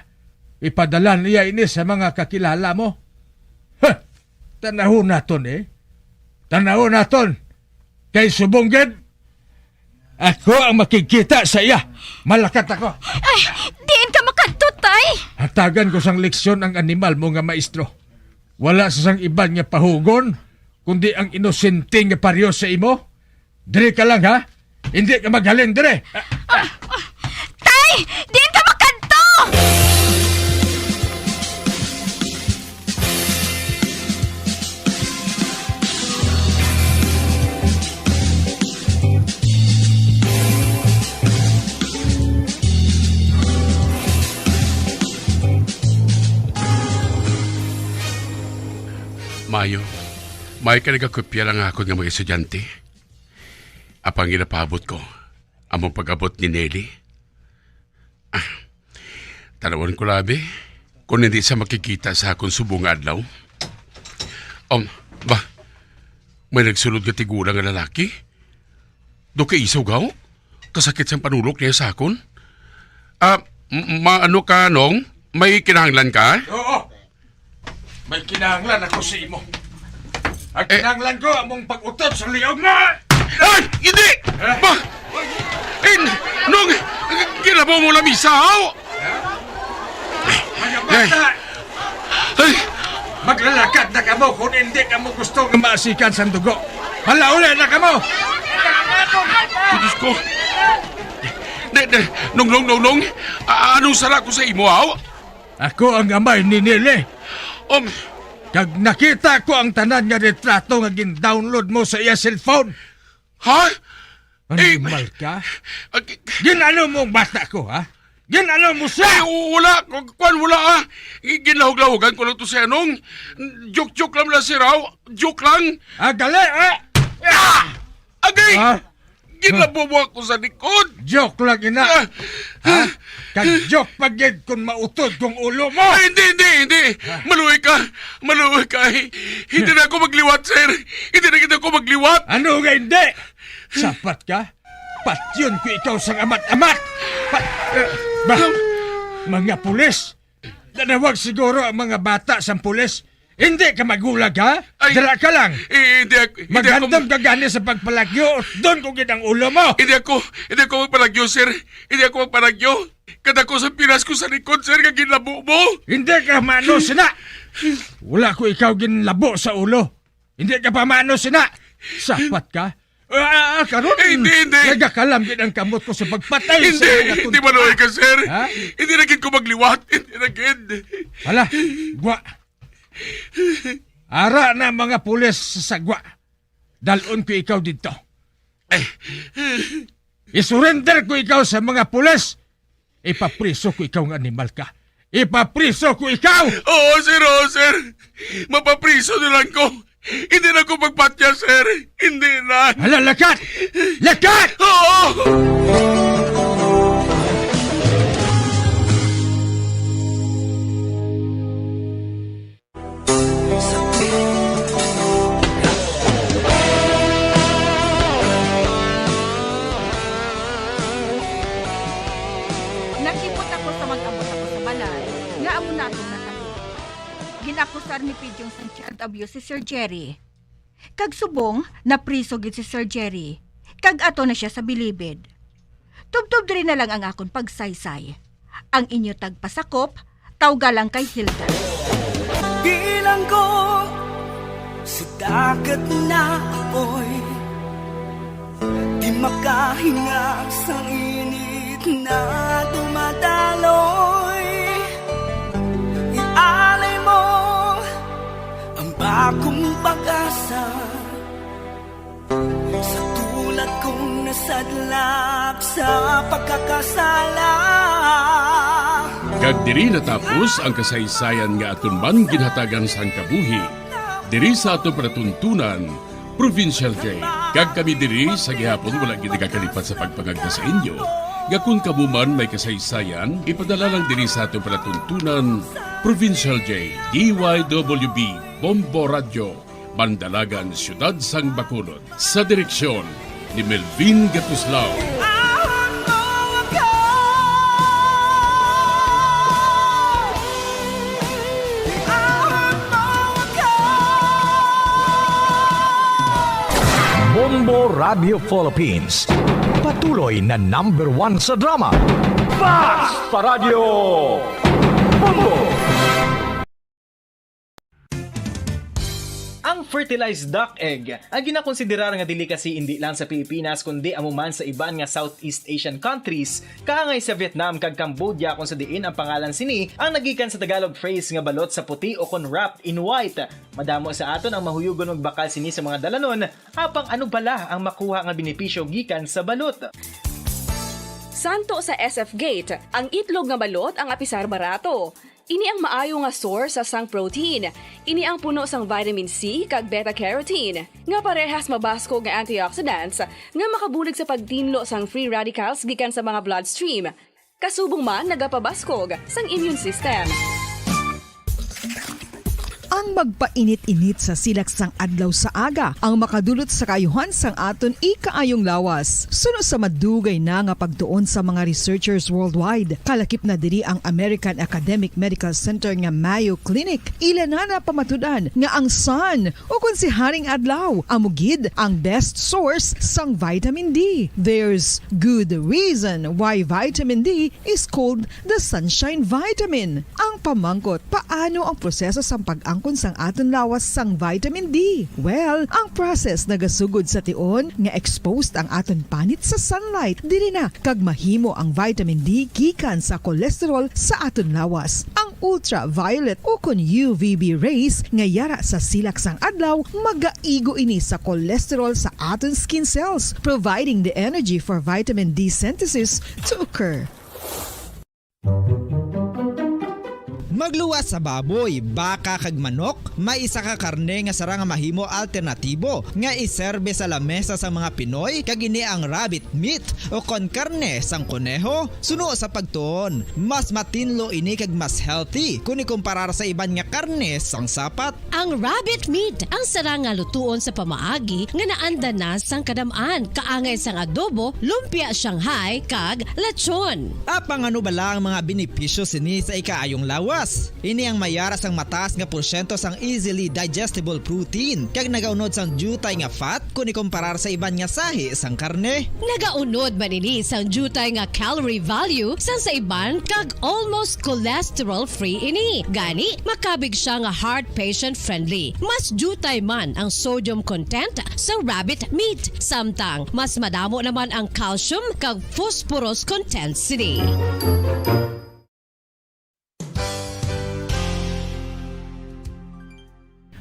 ipadala niya ini sa mga kakilala mo. Ha! Tanahon naton, eh. Tanahon naton. Kay subong gid, ako ang makigkita sa iya. Malakat ako. Ay, diin ka makadto, tay? Hatagan ko sang leksyon ang animal mo nga maestro. Wala sa sang iban nga pahugon, kundi ang inosente nga pareho sa imo. Diri ka lang, ha? Hindi ka maghalin diri. Ah, ah. Tay, diin ka makadto? Mayo, may ka nagakopya lang akon nga mga estudyante. Apang ginapaabot ko, among pag-abot ni Nelly. Ah, tanawon ko labi kung hindi siya makikita sa akon subong nga adlaw. Um, ba, may nagsulod nga tigulang nga lalaki. Do kay isaw gaw? Kasakit sang panulok niya sa akon. Ah, m-, maano ka, Nong? May kinahanglan ka? Oo. May kinahanglan ako sa imo. Ang Eh. kinahanglan ko, among pag-utod sa liog mo. Ay! Hindi! Eh? Ba? In, Nong, ginabaw mo lamisa, haw? Mga bata, Ay! Maglalakad na kamo kung hindi kamo gusto nga maasikan sang dugo. Halauli na kamo! Diyos ko! Di, di, Nong, Nong, Nong, Nong, a-, anong sala ko sa imo, haw? Ako ang amay ni Nili. Um, Kag nakita ko ang tanan nga retrato nga gin-download mo sa iya cellphone. Ha? Eh, Animal ka? ag-, Gin-ano mo ang bata ko, ha? Gin-ano mo siya? Eh, wala. Ku-, kuwan, wala, ah. Gi-, ginlahog-lahogan ko lang to si Anong. Joke-joke lang lang, sir, ah. Joke lang. Ah, gali, eh. Ah! Agay! Ah? Ginlabo mo ako sa likod. Joke lang ina. Ah. Ha? Kag joke pa gid kung mautod kong ulo mo. Ay, hindi, hindi, hindi. Ah. Maluoy ka. Maluoy ka. Hindi na ako magliwat, sir. Hindi na kita ako magliwat. Ano nga hindi? Sapat ka? Patyon ko ikaw sang amat-amat. Pa- eh, ba? Mga pulis. Nanawag siguro ang mga bata sang pulis. Hindi ka magulag, ha? Ay, dira ka lang. Eh, hindi ak-, hindi ako Maghandom ka gani sa pagpalagyo. Doon ko gid ang ulo mo. Hindi ako, hindi ako magpalagyo, sir. Hindi ako magpalagyo. Kadako sa piras ko sa likod, sir, nga ginlabo mo. Hindi ka maano sina. Wala ko ikaw ginlabo sa ulo. Hindi ka pa maano sina. Sapat ka. Ah, ah, ah, karon, Eh, hindi, hindi. nagakalam gid ang kamot ko sa pagpatay sa Hindi, mga hindi tunta. Maluoy ka, sir. Ha? Hindi na gid ko magliwat. Hindi na gid. Hala, gwa. Ara na mga pulis sa gwa. Dalon ko ikaw didto. Isurrender ko ikaw sa mga pulis. Ipapriso ko ikaw nga animal ka. Ipapriso ko ikaw! Oo, sir, oo, sir. Mapapriso na lang ko. Hindi na ko magpatya, sir. Hindi na. Hala, lakat! Lakat! Oo! Nakipot ako sa mag-abot ako sa balay nga amo naton natabo. Ginakusar ni Pidjong sang child abuse si Sir Jerry. Kag subong, napriso gid si Sir Jerry, kag ato na sia sa bilibid. Tubtob diri na lang ang akon pagsaysay. Ang inyo tagpasakop, tawga lang kay Hilda. Bilanggo sa dagat na apoy, di makahinga sa init na dumadaloy. Ialay mo ang bagong pag-asa sa tulad kong nasadlap sa pagkakasala. Kag diri natapos ang kasaysayan nga aton man ginhatagan sang kabuhi diri sa aton palatuntunan, Provincial J. Kag kami diri sa gihapon wala gid nagakalipat sa pagpangagda sa inyo nga kon kamo man may kasaysayan, ipadala lang diri sa aton palatuntunan, Provincial J, D Y W B, Bombo Radyo, Mandalagan, Siyudad sang Bacolod, sa direksyon ni Melvin Gatuslao. Bombo Radio Philippines, patuloy na number one sa drama. Basta Radyo Bombo! Ang fertilized duck egg, ang ginakonsiderar nga delicacy indi lang sa Pilipinas, kundi amo man sa iban nga Southeast Asian countries, kaangay sa Vietnam kag Cambodia, kung sa diin ang pangalan sini ang nagikan sa Tagalog phrase nga balot sa puti o kon wrapped in white. Madamo sa aton ang mahuyugon magbakal sini sa mga dalanon, apang ano bala ang makuha nga benepisyo gikan sa balot? Santo sa S F Gate, ang itlog nga balot ang apisar barato. Ini ang maayo nga source sa sang protein. Ini ang puno sang vitamin C kag beta-carotene, nga parehas mabaskog nga antioxidants nga makabulig sa pagtinlo sang free radicals gikan sa mga bloodstream. Kasubong man nagapabaskog sang immune system. Ang magpainit-init sa silak sang adlaw sa aga ang makadulot sa kaayuhan sang aton ikaayong lawas. Suno sa madugay na nga pagtuon sa mga researchers worldwide, kalakip na diri ang American Academic Medical Center nga Mayo Clinic, ila na napamatud-an nga ang sun, o kon si Haring Adlaw, amo gid ang best source sang vitamin D. There's good reason why vitamin D is called the sunshine vitamin. Ang pamangkot, paano ang proseso sang pag-angkon sang aton lawas sang vitamin D? Well, ang process nagasugod sa tion nga exposed ang aton panit sa sunlight. Diri na kag mahimo ang vitamin D gikan sa cholesterol sa aton lawas. Ang ultraviolet o kon U V B rays nga yara sa silak sang adlaw magaigo ini sa cholesterol sa aton skin cells, providing the energy for vitamin D synthesis to occur. Magluwas sa baboy, baka kag manok, may isa ka karne nga sarang nga mahimo alternatibo nga iserbe sa lamesa sang mga Pinoy, kag ini ang rabbit meat o kon karne sang koneho. Suno sa pagtuon, mas matinlo ini kag mas healthy kon ikumparar sa iban nga karne sang sapat. Ang rabbit meat ang sarang nga lutuon sa pamaagi nga naanda na sang kadam-an, kaangay sang adobo, lumpia Shanghai, kag lechon. Apang ano bala ang mga benepisyo sini sa ikaayong lawas? Ini ang may ara sang mataas nga porsyento sang easily digestible protein, kag nagaunod sang diutay nga fat kon ikumparar sa iban nga sahi sang karne. Nagaunod man ini sang diutay nga calorie value sang sa iban, kag almost cholesterol-free ini. Gani, makabig siya nga heart patient-friendly. Mas diutay man ang sodium content sa rabbit meat, samtang mas madamo naman ang calcium kag phosphorus content sini.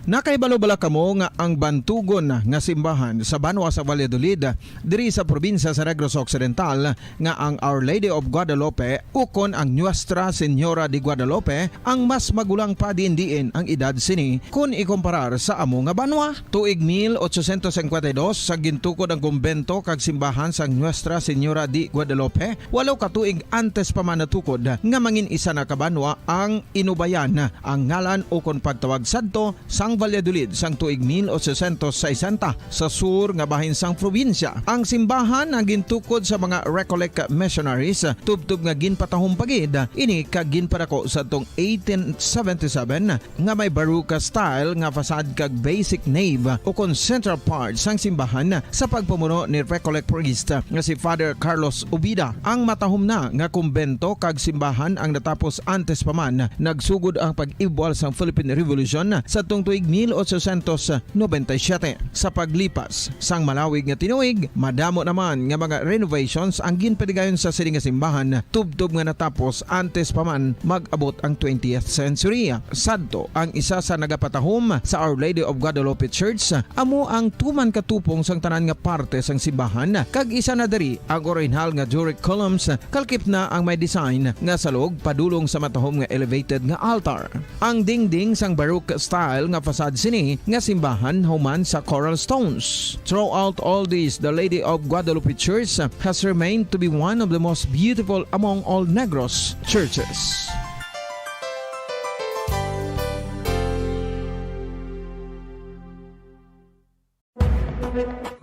Nakahibalo bala kamo nga ang bantugon nga simbahan sa banwa sa Valladolid, diri sa probinsya sa Negros Occidental, nga ang Our Lady of Guadalupe ukon ang Nuestra Señora de Guadalupe ang mas magulang pa diin-diin ang edad sini kon ikumparar sa amo nga banwa? Tuig mil ochocientos cincuenta y dos sa gintukod ang kumbento kag simbahan sang Nuestra Señora de Guadalupe, walo ka tuig antes pa man natukod nga mangin isa na ka banwa ang Inubayan, ang ngalan ukon pagtawag sadto sang Valladolid sang tuig mil ochocientos sesenta, sa sur nga bahin sang probinsya. Ang simbahan ang gintukod sa mga Recollect missionaries, tubtob nga ginpatahom pa gid ini kag ginpadako sadtong eighteen seventy-seven, nga may Baroque style nga facade kag basic nave ukon central part sang simbahan sa pagpamuno ni Recollect priest nga si Father Carlos Ubida. Ang matahom na nga kumbento kag simbahan ang natapos antes pa man nagsugod ang pag-ibwal sang Philippine Revolution sadtong tuig mil ochocientos noventa y siete. Sa paglipas sang malawig nga tinuig, madamo naman nga mga renovations ang ginpatigayon sa sini nga simbahan, tubtob nga natapos antes pa man mag-abot ang twentieth century. Sadto, ang isa sa nagapatahom sa Our Lady of Guadalupe Church amo ang tuman ka tupong sang tanan nga parte sang simbahan, kag isa na diri ang orihinal nga Doric columns, kalkip na ang may design nga salog padulong sa matahom nga elevated nga altar. Ang dingding sang Baroque style nga facade sini nga simbahan human sa coral stones. Throughout all this, the Lady of Guadalupe Church has remained to be one of the most beautiful among all Negros churches.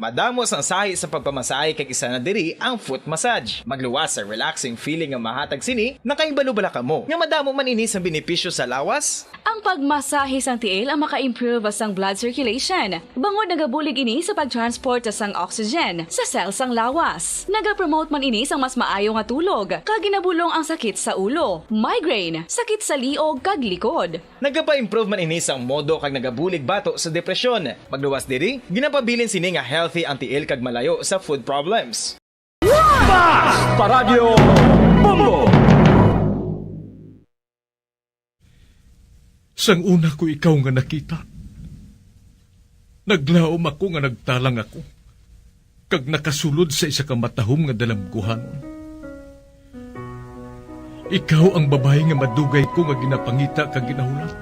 Madamo sang sahi sa pagpamasahe kag isa na diri ang foot massage. Magluwas sa relaxing feeling nga mahatag sini, nakahibalo bala kamo nga madamo man ini sang benepisyo sa lawas? Ang pagmasahe sang tiil ang maka-improve sang blood circulation, bangod nagabulig ini sa pag-transport sang oxygen sa cell sang lawas. Nagapromote man ini sang mas maayo nga tulog, kag ginabulong ang sakit sa ulo, migraine, sakit sa liog kag likod. Nagapa-improve man ini sang modo kag nagabulig bato sa depresyon. Magluwas diri, ginapabilin sini nga healthy ang tiil kag malayo sa food problems. Mas Paradyo Bombo! Sang una ko ikaw nga nakita, naglaom ako nga nagtalang ako kag nakasulod sa isa ka matahom nga dalamguhanon. Ikaw ang babayi nga madugay ko nga ginapangita kag ginahulat.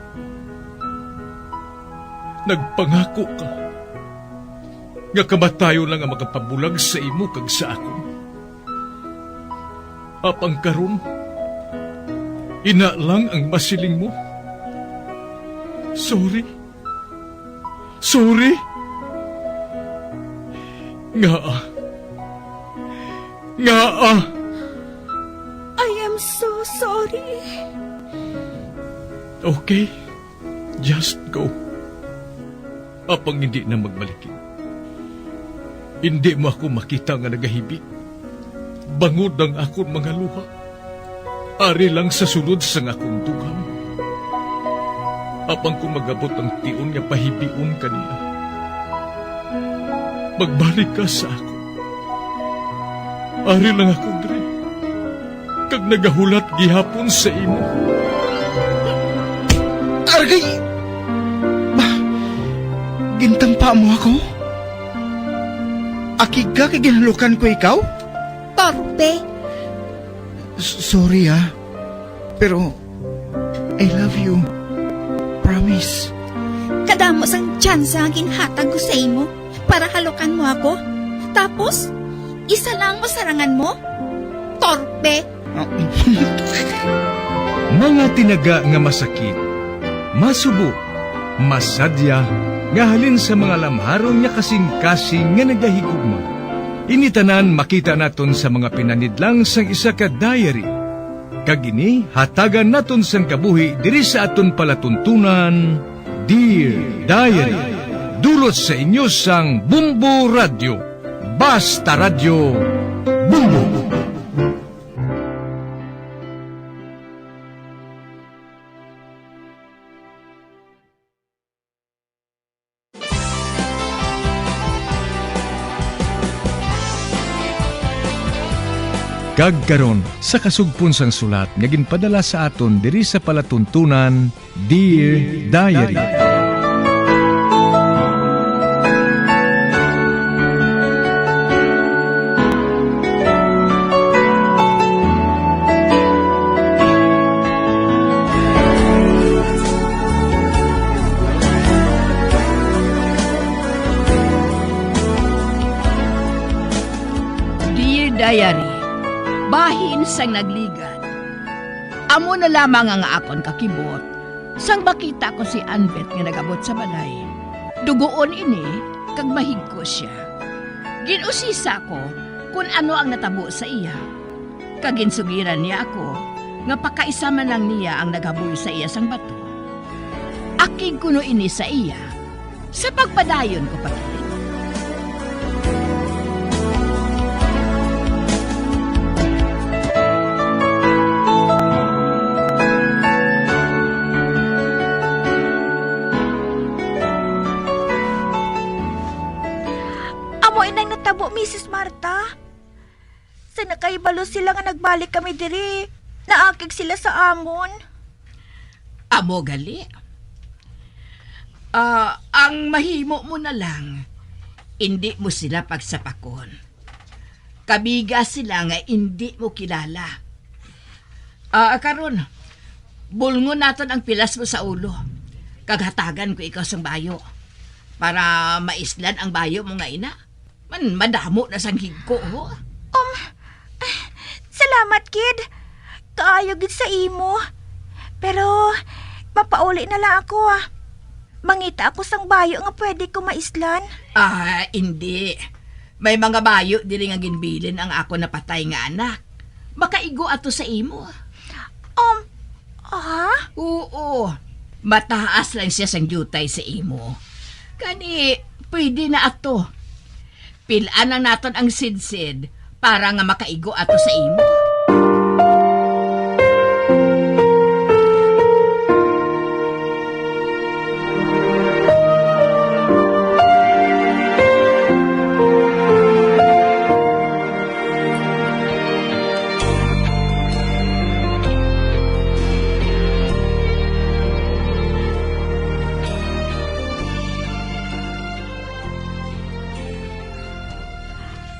Nagpangako ka nga kamatayon lang ang makapabulag sa imo kag sa akon. Apang karon, ina lang ang masiling mo. Sorry. Sorry. Ngaa? Ngaa? I am so sorry. Okay. Just go. Apang hindi na magbalikid. Hindi mo ako makita nga nagahibi. Bangod ang akon mga luha. Ari lang sa sulod sang akon dugang. Apang kon mag-abot ang tion nga pahibion ka niya, magbalik ka sa akon. Ari lang ako diri, kag nagahulat gihapon sa imo. Argay! Ba, gintampa mo ako? Akig ka kay ginhalukan ko ikaw? Torpe. S-, sorry, ah. Pero, I love you. Promise. Kadamo sang tsansa nga ginhatag ko sa imo para halukan mo ako. Tapos, isa lang masarangan mo? Torpe! Mga tinaga nga masakit, masubo, masadya, nga halin sa mga lamharon nga kasing-kasing nga nagahigugma. Ini tanan makita naton sa mga pinanidlang sang isa ka diary. Kag ini hatagan naton sang kabuhi diri sa aton palatuntunan, Dear Diary. Dulot sa inyo sang Bumbo Radyo. Basta Radyo, Bumbo. Kag karon, sa kasugpon sang sulat nga ginpadala sa aton diri sa palatuntunan, Dear Diary. Dear Diary, bahin sang nagligan. Amo na lamang ang akon kakibot, sang makita ko si Anbet nga nag-abot sa balay. Dugoon ini, kag mahigko sia. Gin-usisa ko kon ano ang natabo sa iya, kag ginsugiran niya ako nga pakaisa man lang niya ang naghaboy sa iya sang bato. Akig kuno ini sa iya, sa pagpadayon ko pa gid. Amo inang natabo, Misis Marta. Sa nakahibalo sila nga nagbalik kami diri, naakig sila sa amon. Amo gali. Ah, ang mahimo mo na lang, indi mo sila pagsapakon. Kabiga sila nga indi mo kilala. Ah, karon, bulngon naton ang pilas mo sa ulo, kag hatagan ko ikaw sang bayo, para maislan ang bayo mo nga ina. Man, madamo na sang higko, ho? Um, salamat, kid. Kaayo gid sa imo. Pero, mapauli na lang ako, ah. Mangita ako sang bayo nga pwede ko maislan. Ah, indi. May mga bayo diri nga ginbilin ang ako napatay nga anak. Makaigo ato sa imo. Um, ah? Oo. Mataas lang siya sang diutay sa imo. Gani, pwede na ato. Pil-an lang naton ang sidsid para nga makaigo ato sa imo.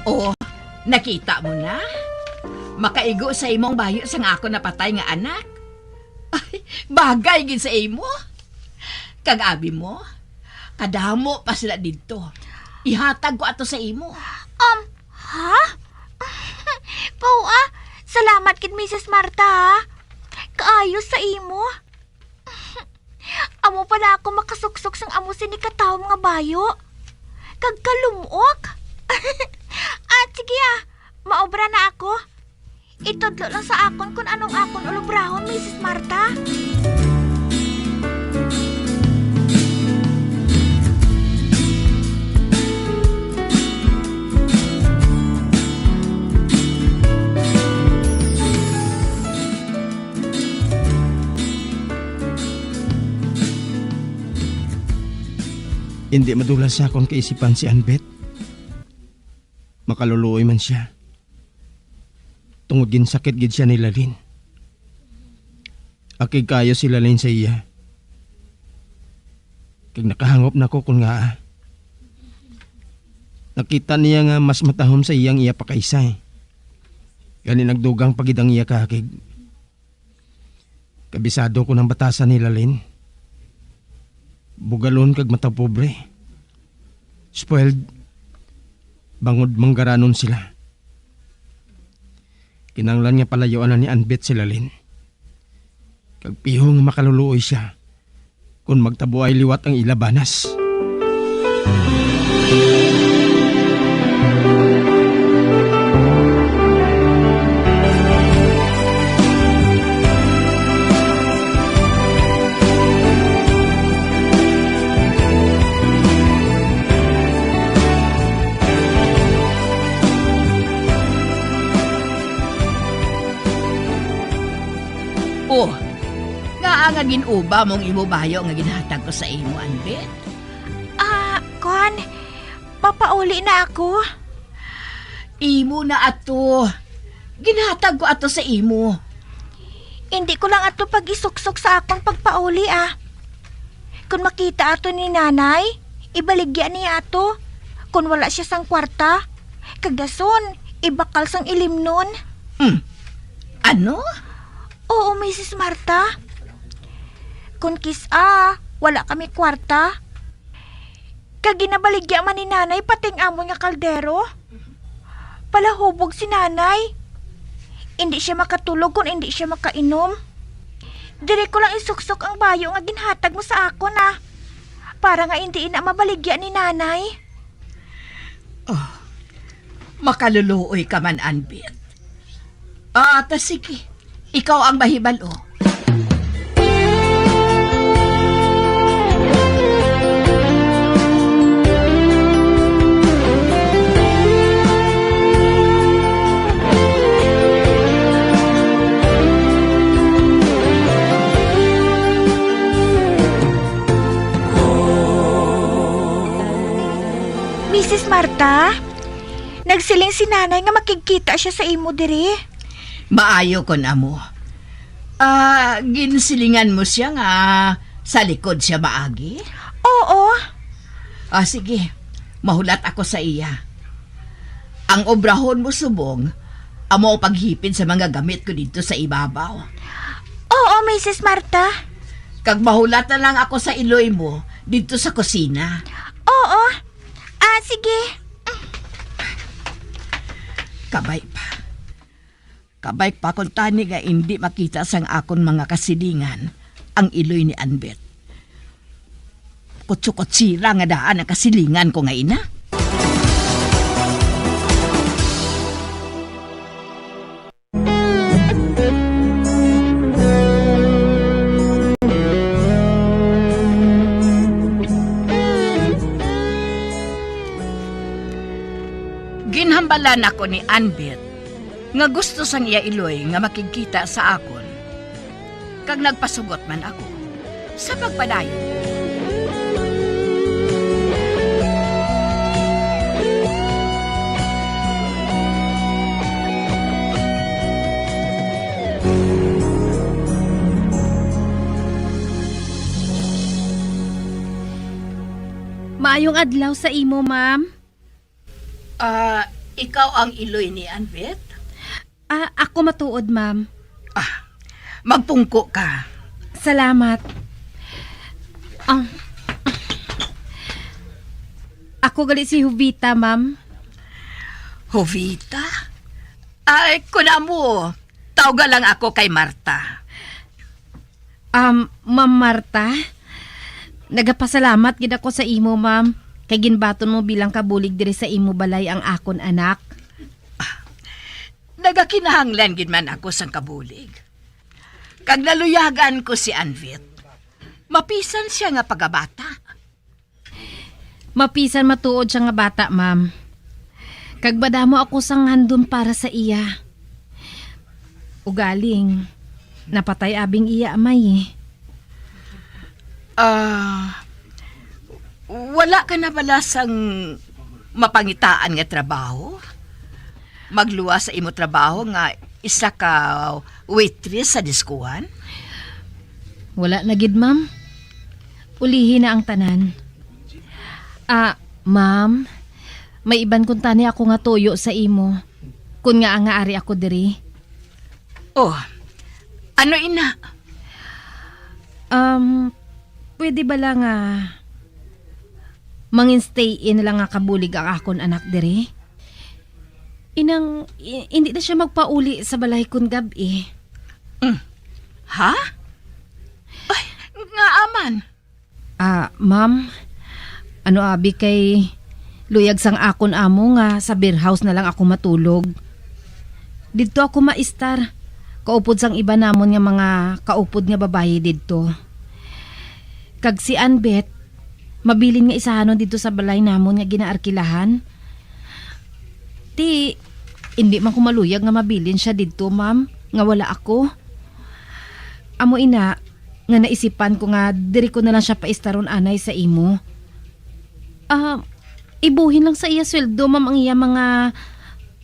Oh, nakita mo na? Makaigo sa imo ang bayo sang akon napatay nga anak. Ay, bagay gid sa imo. Kag abi mo, kadamo pa sila didto. Ihatag ko ato sa imo. Um, ha? Pao, ah, salamat gid, Misis Marta, ha. Kaayo sa imo. Amo pala ako makasuksok sang amo sini katawom nga bayo. Kag kalum-ok. Ah, sige, ah. Maobra na ako. Itudlo lang sa akon kon anong akon ulobrahon, Misis Marta. Indi madula sa akon kaisipan si Anbet. Makaluluoy man sia. Tungod ginsakit gid sia ni Lalin. Akig kaayo si Lalin sa iya. Kag nakahangop na ko kon ngaa. Nakita niya nga mas matahom sa iya ang iya pakaisay. Gani nagdugang pa gid ang iya kaakig. Kabisado ko ng batasan ni Lalin. Bugalon kag mata pobre. Spoiled. Bangod manggaranon sila. Kinahanglan nga palayuan na ni Anbet si Lalin. Kag piho nga makaluluoy siya kon magtabuay liwat ang ila banas. Oh, ngaa nga gin-uba mo ang imo bayo nga ginhatag ko sa imo, Anbet? Ah, kon, mapauli na ako. Imo na ato. Ginhatag ko ato sa imo. Hindi ko lang ato pag-isuksok sa akong pagpauli, ah. Kon makita ato ni Nanay, ibaligya niya ato. Kon wala siya sang kwarta, kag dason, ibakal sang ilimnon. Hmm. Ano? Oo, Misis Marta. Kon kis-a, wala kami kwarta, kag ginabaligya man ni Nanay pati ang amon nga kaldero. Palahubog si Nanay. Indi siya makatulog kon indi siya makainom. Diri ko lang isuksok ang bayo nga ginhatag mo sa akon, ah, para nga indi ina mabaligya ni Nanay. Oh, makaluluoy ka man, Anbit. Ah, ta sige. Ikaw ang mahibalo. Misis Marta, nagsiling si Nanay nga makigkita siya sa imo diri. Maayo kon amo. Ah, ginsilingan mo siya nga sa likod siya maagi? Oo. Ah, sige. Mahulat ako sa iya. Ang obrahon mo subong amo ang paghipid sa mga gamit ko didto sa ibabaw. Oo, Misis Marta. Kag mahulat na lang ako sa iloy mo didto sa kusina. Oo. Ah, sige. Kabay pa. Kabay pa kon tani nga indi makita sang akon mga kasilingan ang iloy ni Anbet. Kutsukotsira nga daan ang kasilingan ko nga ina. Ginhambalan ako ni Anbit nga gusto sang iya iloy nga makigkita sa akon, kag nagpasugot man ako sa pagpadayon. Maayong adlaw sa imo, ma'am. Ah, ikaw ang iloy ni Anbet? Ah, ako matuod, ma'am. Ah, magpungko ka. Salamat. Ah, ako gali si Jovita, ma'am. Jovita? Ay, kunamo, tawga lang ako kay Marta. Um, Ma'am Marta, nagapasalamat gid ako sa imo, ma'am, kay ginbaton mo bilang kabulig diri sa imo balay ang akon anak. Ah, nagakinahanglan gid man ako sang kabulig. Kag naluyagan ko si Anvit. Mapisan siya nga pagabata. Mapisan matuod siya nga bata, ma'am. Kag madamo ako sang handom para sa iya. Ugaling, napatay abing iya amay, eh. Ah, wala ka na bala sang mapangitaan nga trabaho? Magluwas sa imo trabaho nga isa ka waitress sa diskuhan? Wala na gid, ma'am. Ulihi na ang tanan. Ah, ma'am, may iban kuntani ako nga tuyo sa imo, kun ngaa nga ari ako diri. Oh, ano ina? Um, pwede bala nga mangin stay in lang nga kabulig ang akon anak diri? Inang, i-, hindi na siya magpauli sa balay kun gab-i. Mm. Ha? Ay, ngaa man? Ah, ma'am, ano abi kay luyag sang akon amo nga sa beer house na lang ako matulog. Didto ako maistar, kaupod sang iban namon nga mga kaupod nga babayi didto. Kag si Anbet, mabilin nga isahanon didto sa balay namon nga ginaarkilahan. Ti, indi man ko maluyag nga mabilin siya didto, ma'am, nga wala ako. Amo ina nga naisipan ko nga diri ko na lang siya paistaron anay sa imo. Ah, ibuhin lang sa iya sweldo, ma'am, ang iya mga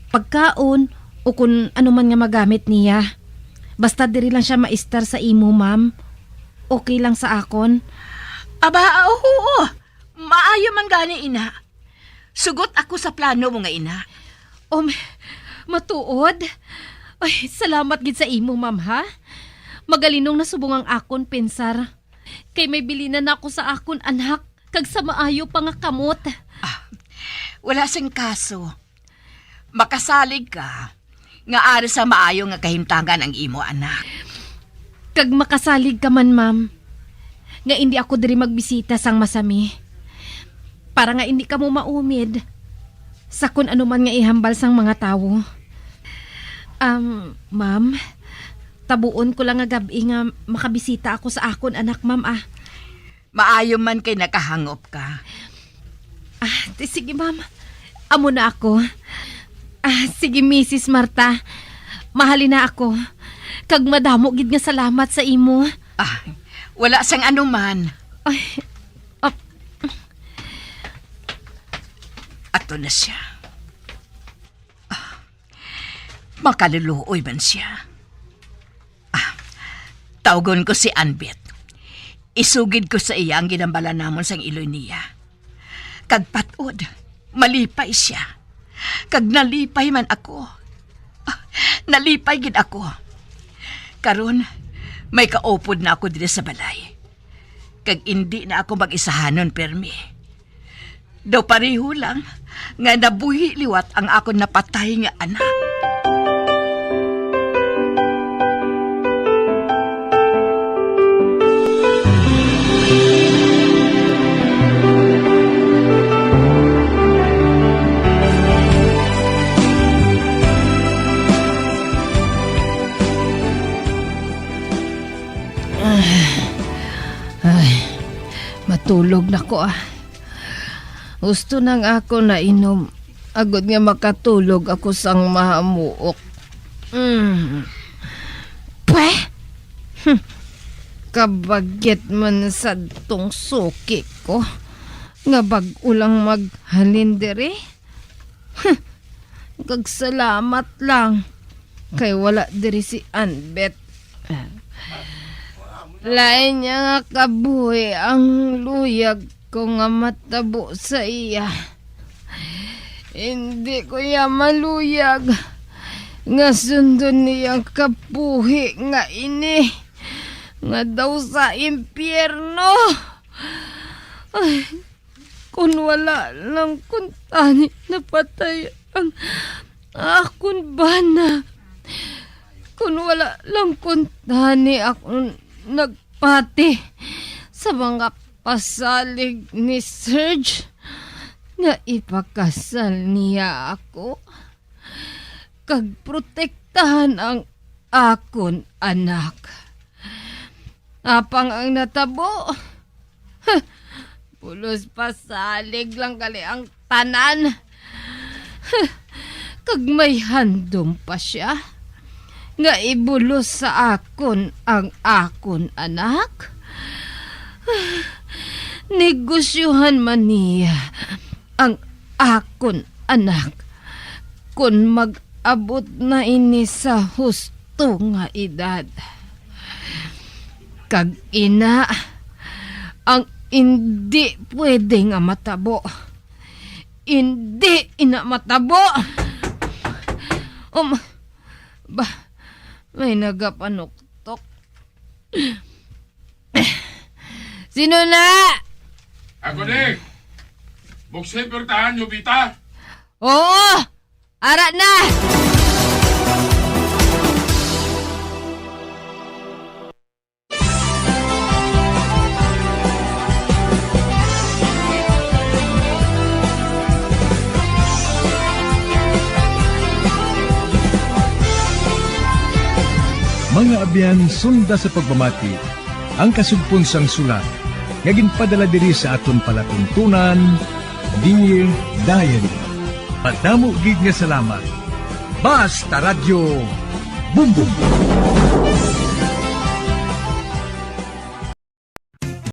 pagkaon o kun ano man nga magamit niya. Basta diri lang siya maistar sa imo, ma'am. Okay lang sa akon. Aba, oo. Maayo man gani, ina. Sugot ako sa plano mo nga ina. Um, matuod? Ay, salamat gid sa imo, ma'am, ha? Magalinong nasubong ang akon pensar. Kay may bilinan ako sa akon anak, kag sa maayo pa nga kamot. Ah, wala sing kaso. Makasalig ka nga ari sa maayo nga kahimtangan ang imo anak. Kag makasalig ka man, ma'am, nga indi ako diri magbisita sang masami, para nga indi kamo maumid sa kun ano man nga ihambal sang mga tawo. Um, ma'am, tabuon ko lang nga gab-i nga makabisita ako sa akon anak, ma'am, ah. Maayo man kay nakahangop ka. Ah, ti-, sige, ma'am. Amo na ako. Ah, sige, Misis Marta. Mahalin na ako. Kag madamo gid nga salamat sa imo. Ah, wala sang anuman. Ay, ah, Ato na siya. Ah, makaluluoy man siya. Ah, tawgon ko si Anbet. Isugid ko sa iya ang ginambala namon sang iloy niya. Kag patod, malipay sia. Kag nalipay man ako. Ah, nalipay gid ako. Karon, may kaupod na ako diri sa balay. Kag indi na ako mag-isahanon permi. Daw pareho lang nga nabuhi liwat ang akon napatay nga anak. Ay, matulog na ko, ah. Husto nang ako nainom, agod nga makatulog ako sang mahamuok. Mm. Pweh! Hmm. Kabagit man sadtong suki ko nga bag-o lang maghalin diri. Hmm. Kag salamat lang kay wala diri si Anbet. Lain niya nga kabuhi ang luyag ko nga matabo sa iya. Hindi ko iya maluyag nga sundon niya ang kabuhi nga ini nga daw sa impyerno. Ay, kun wala lang kuntani napatay ang akon bana, kun wala lang kuntani ako nagpati sa mga pasalig ni Serge nga ipakasal niya ako kag protektahan ang akon anak. Apang ang natabo, bulos pasalig lang gali ang tanan. Kag may handom pa sia nga ibulos sa akon ang akon anak. Negosyohan man niya ang akon anak kon mag-abot na ini sa husto nga edad. Kag ina, ang indi pwede nga matabo, indi ina matabo. Um, ba, may nagapanuktok. Sino na? Ako ni. Buksin portahan niyo, Bita. Oo! Ara na! Mga abyan, sunda sa pagpamati ang kasugpon sang sulat nga ginpadala diri sa aton palatuntunan, Dear Diary. Madamo gid nga salamat. Basta Radyo Bumbong.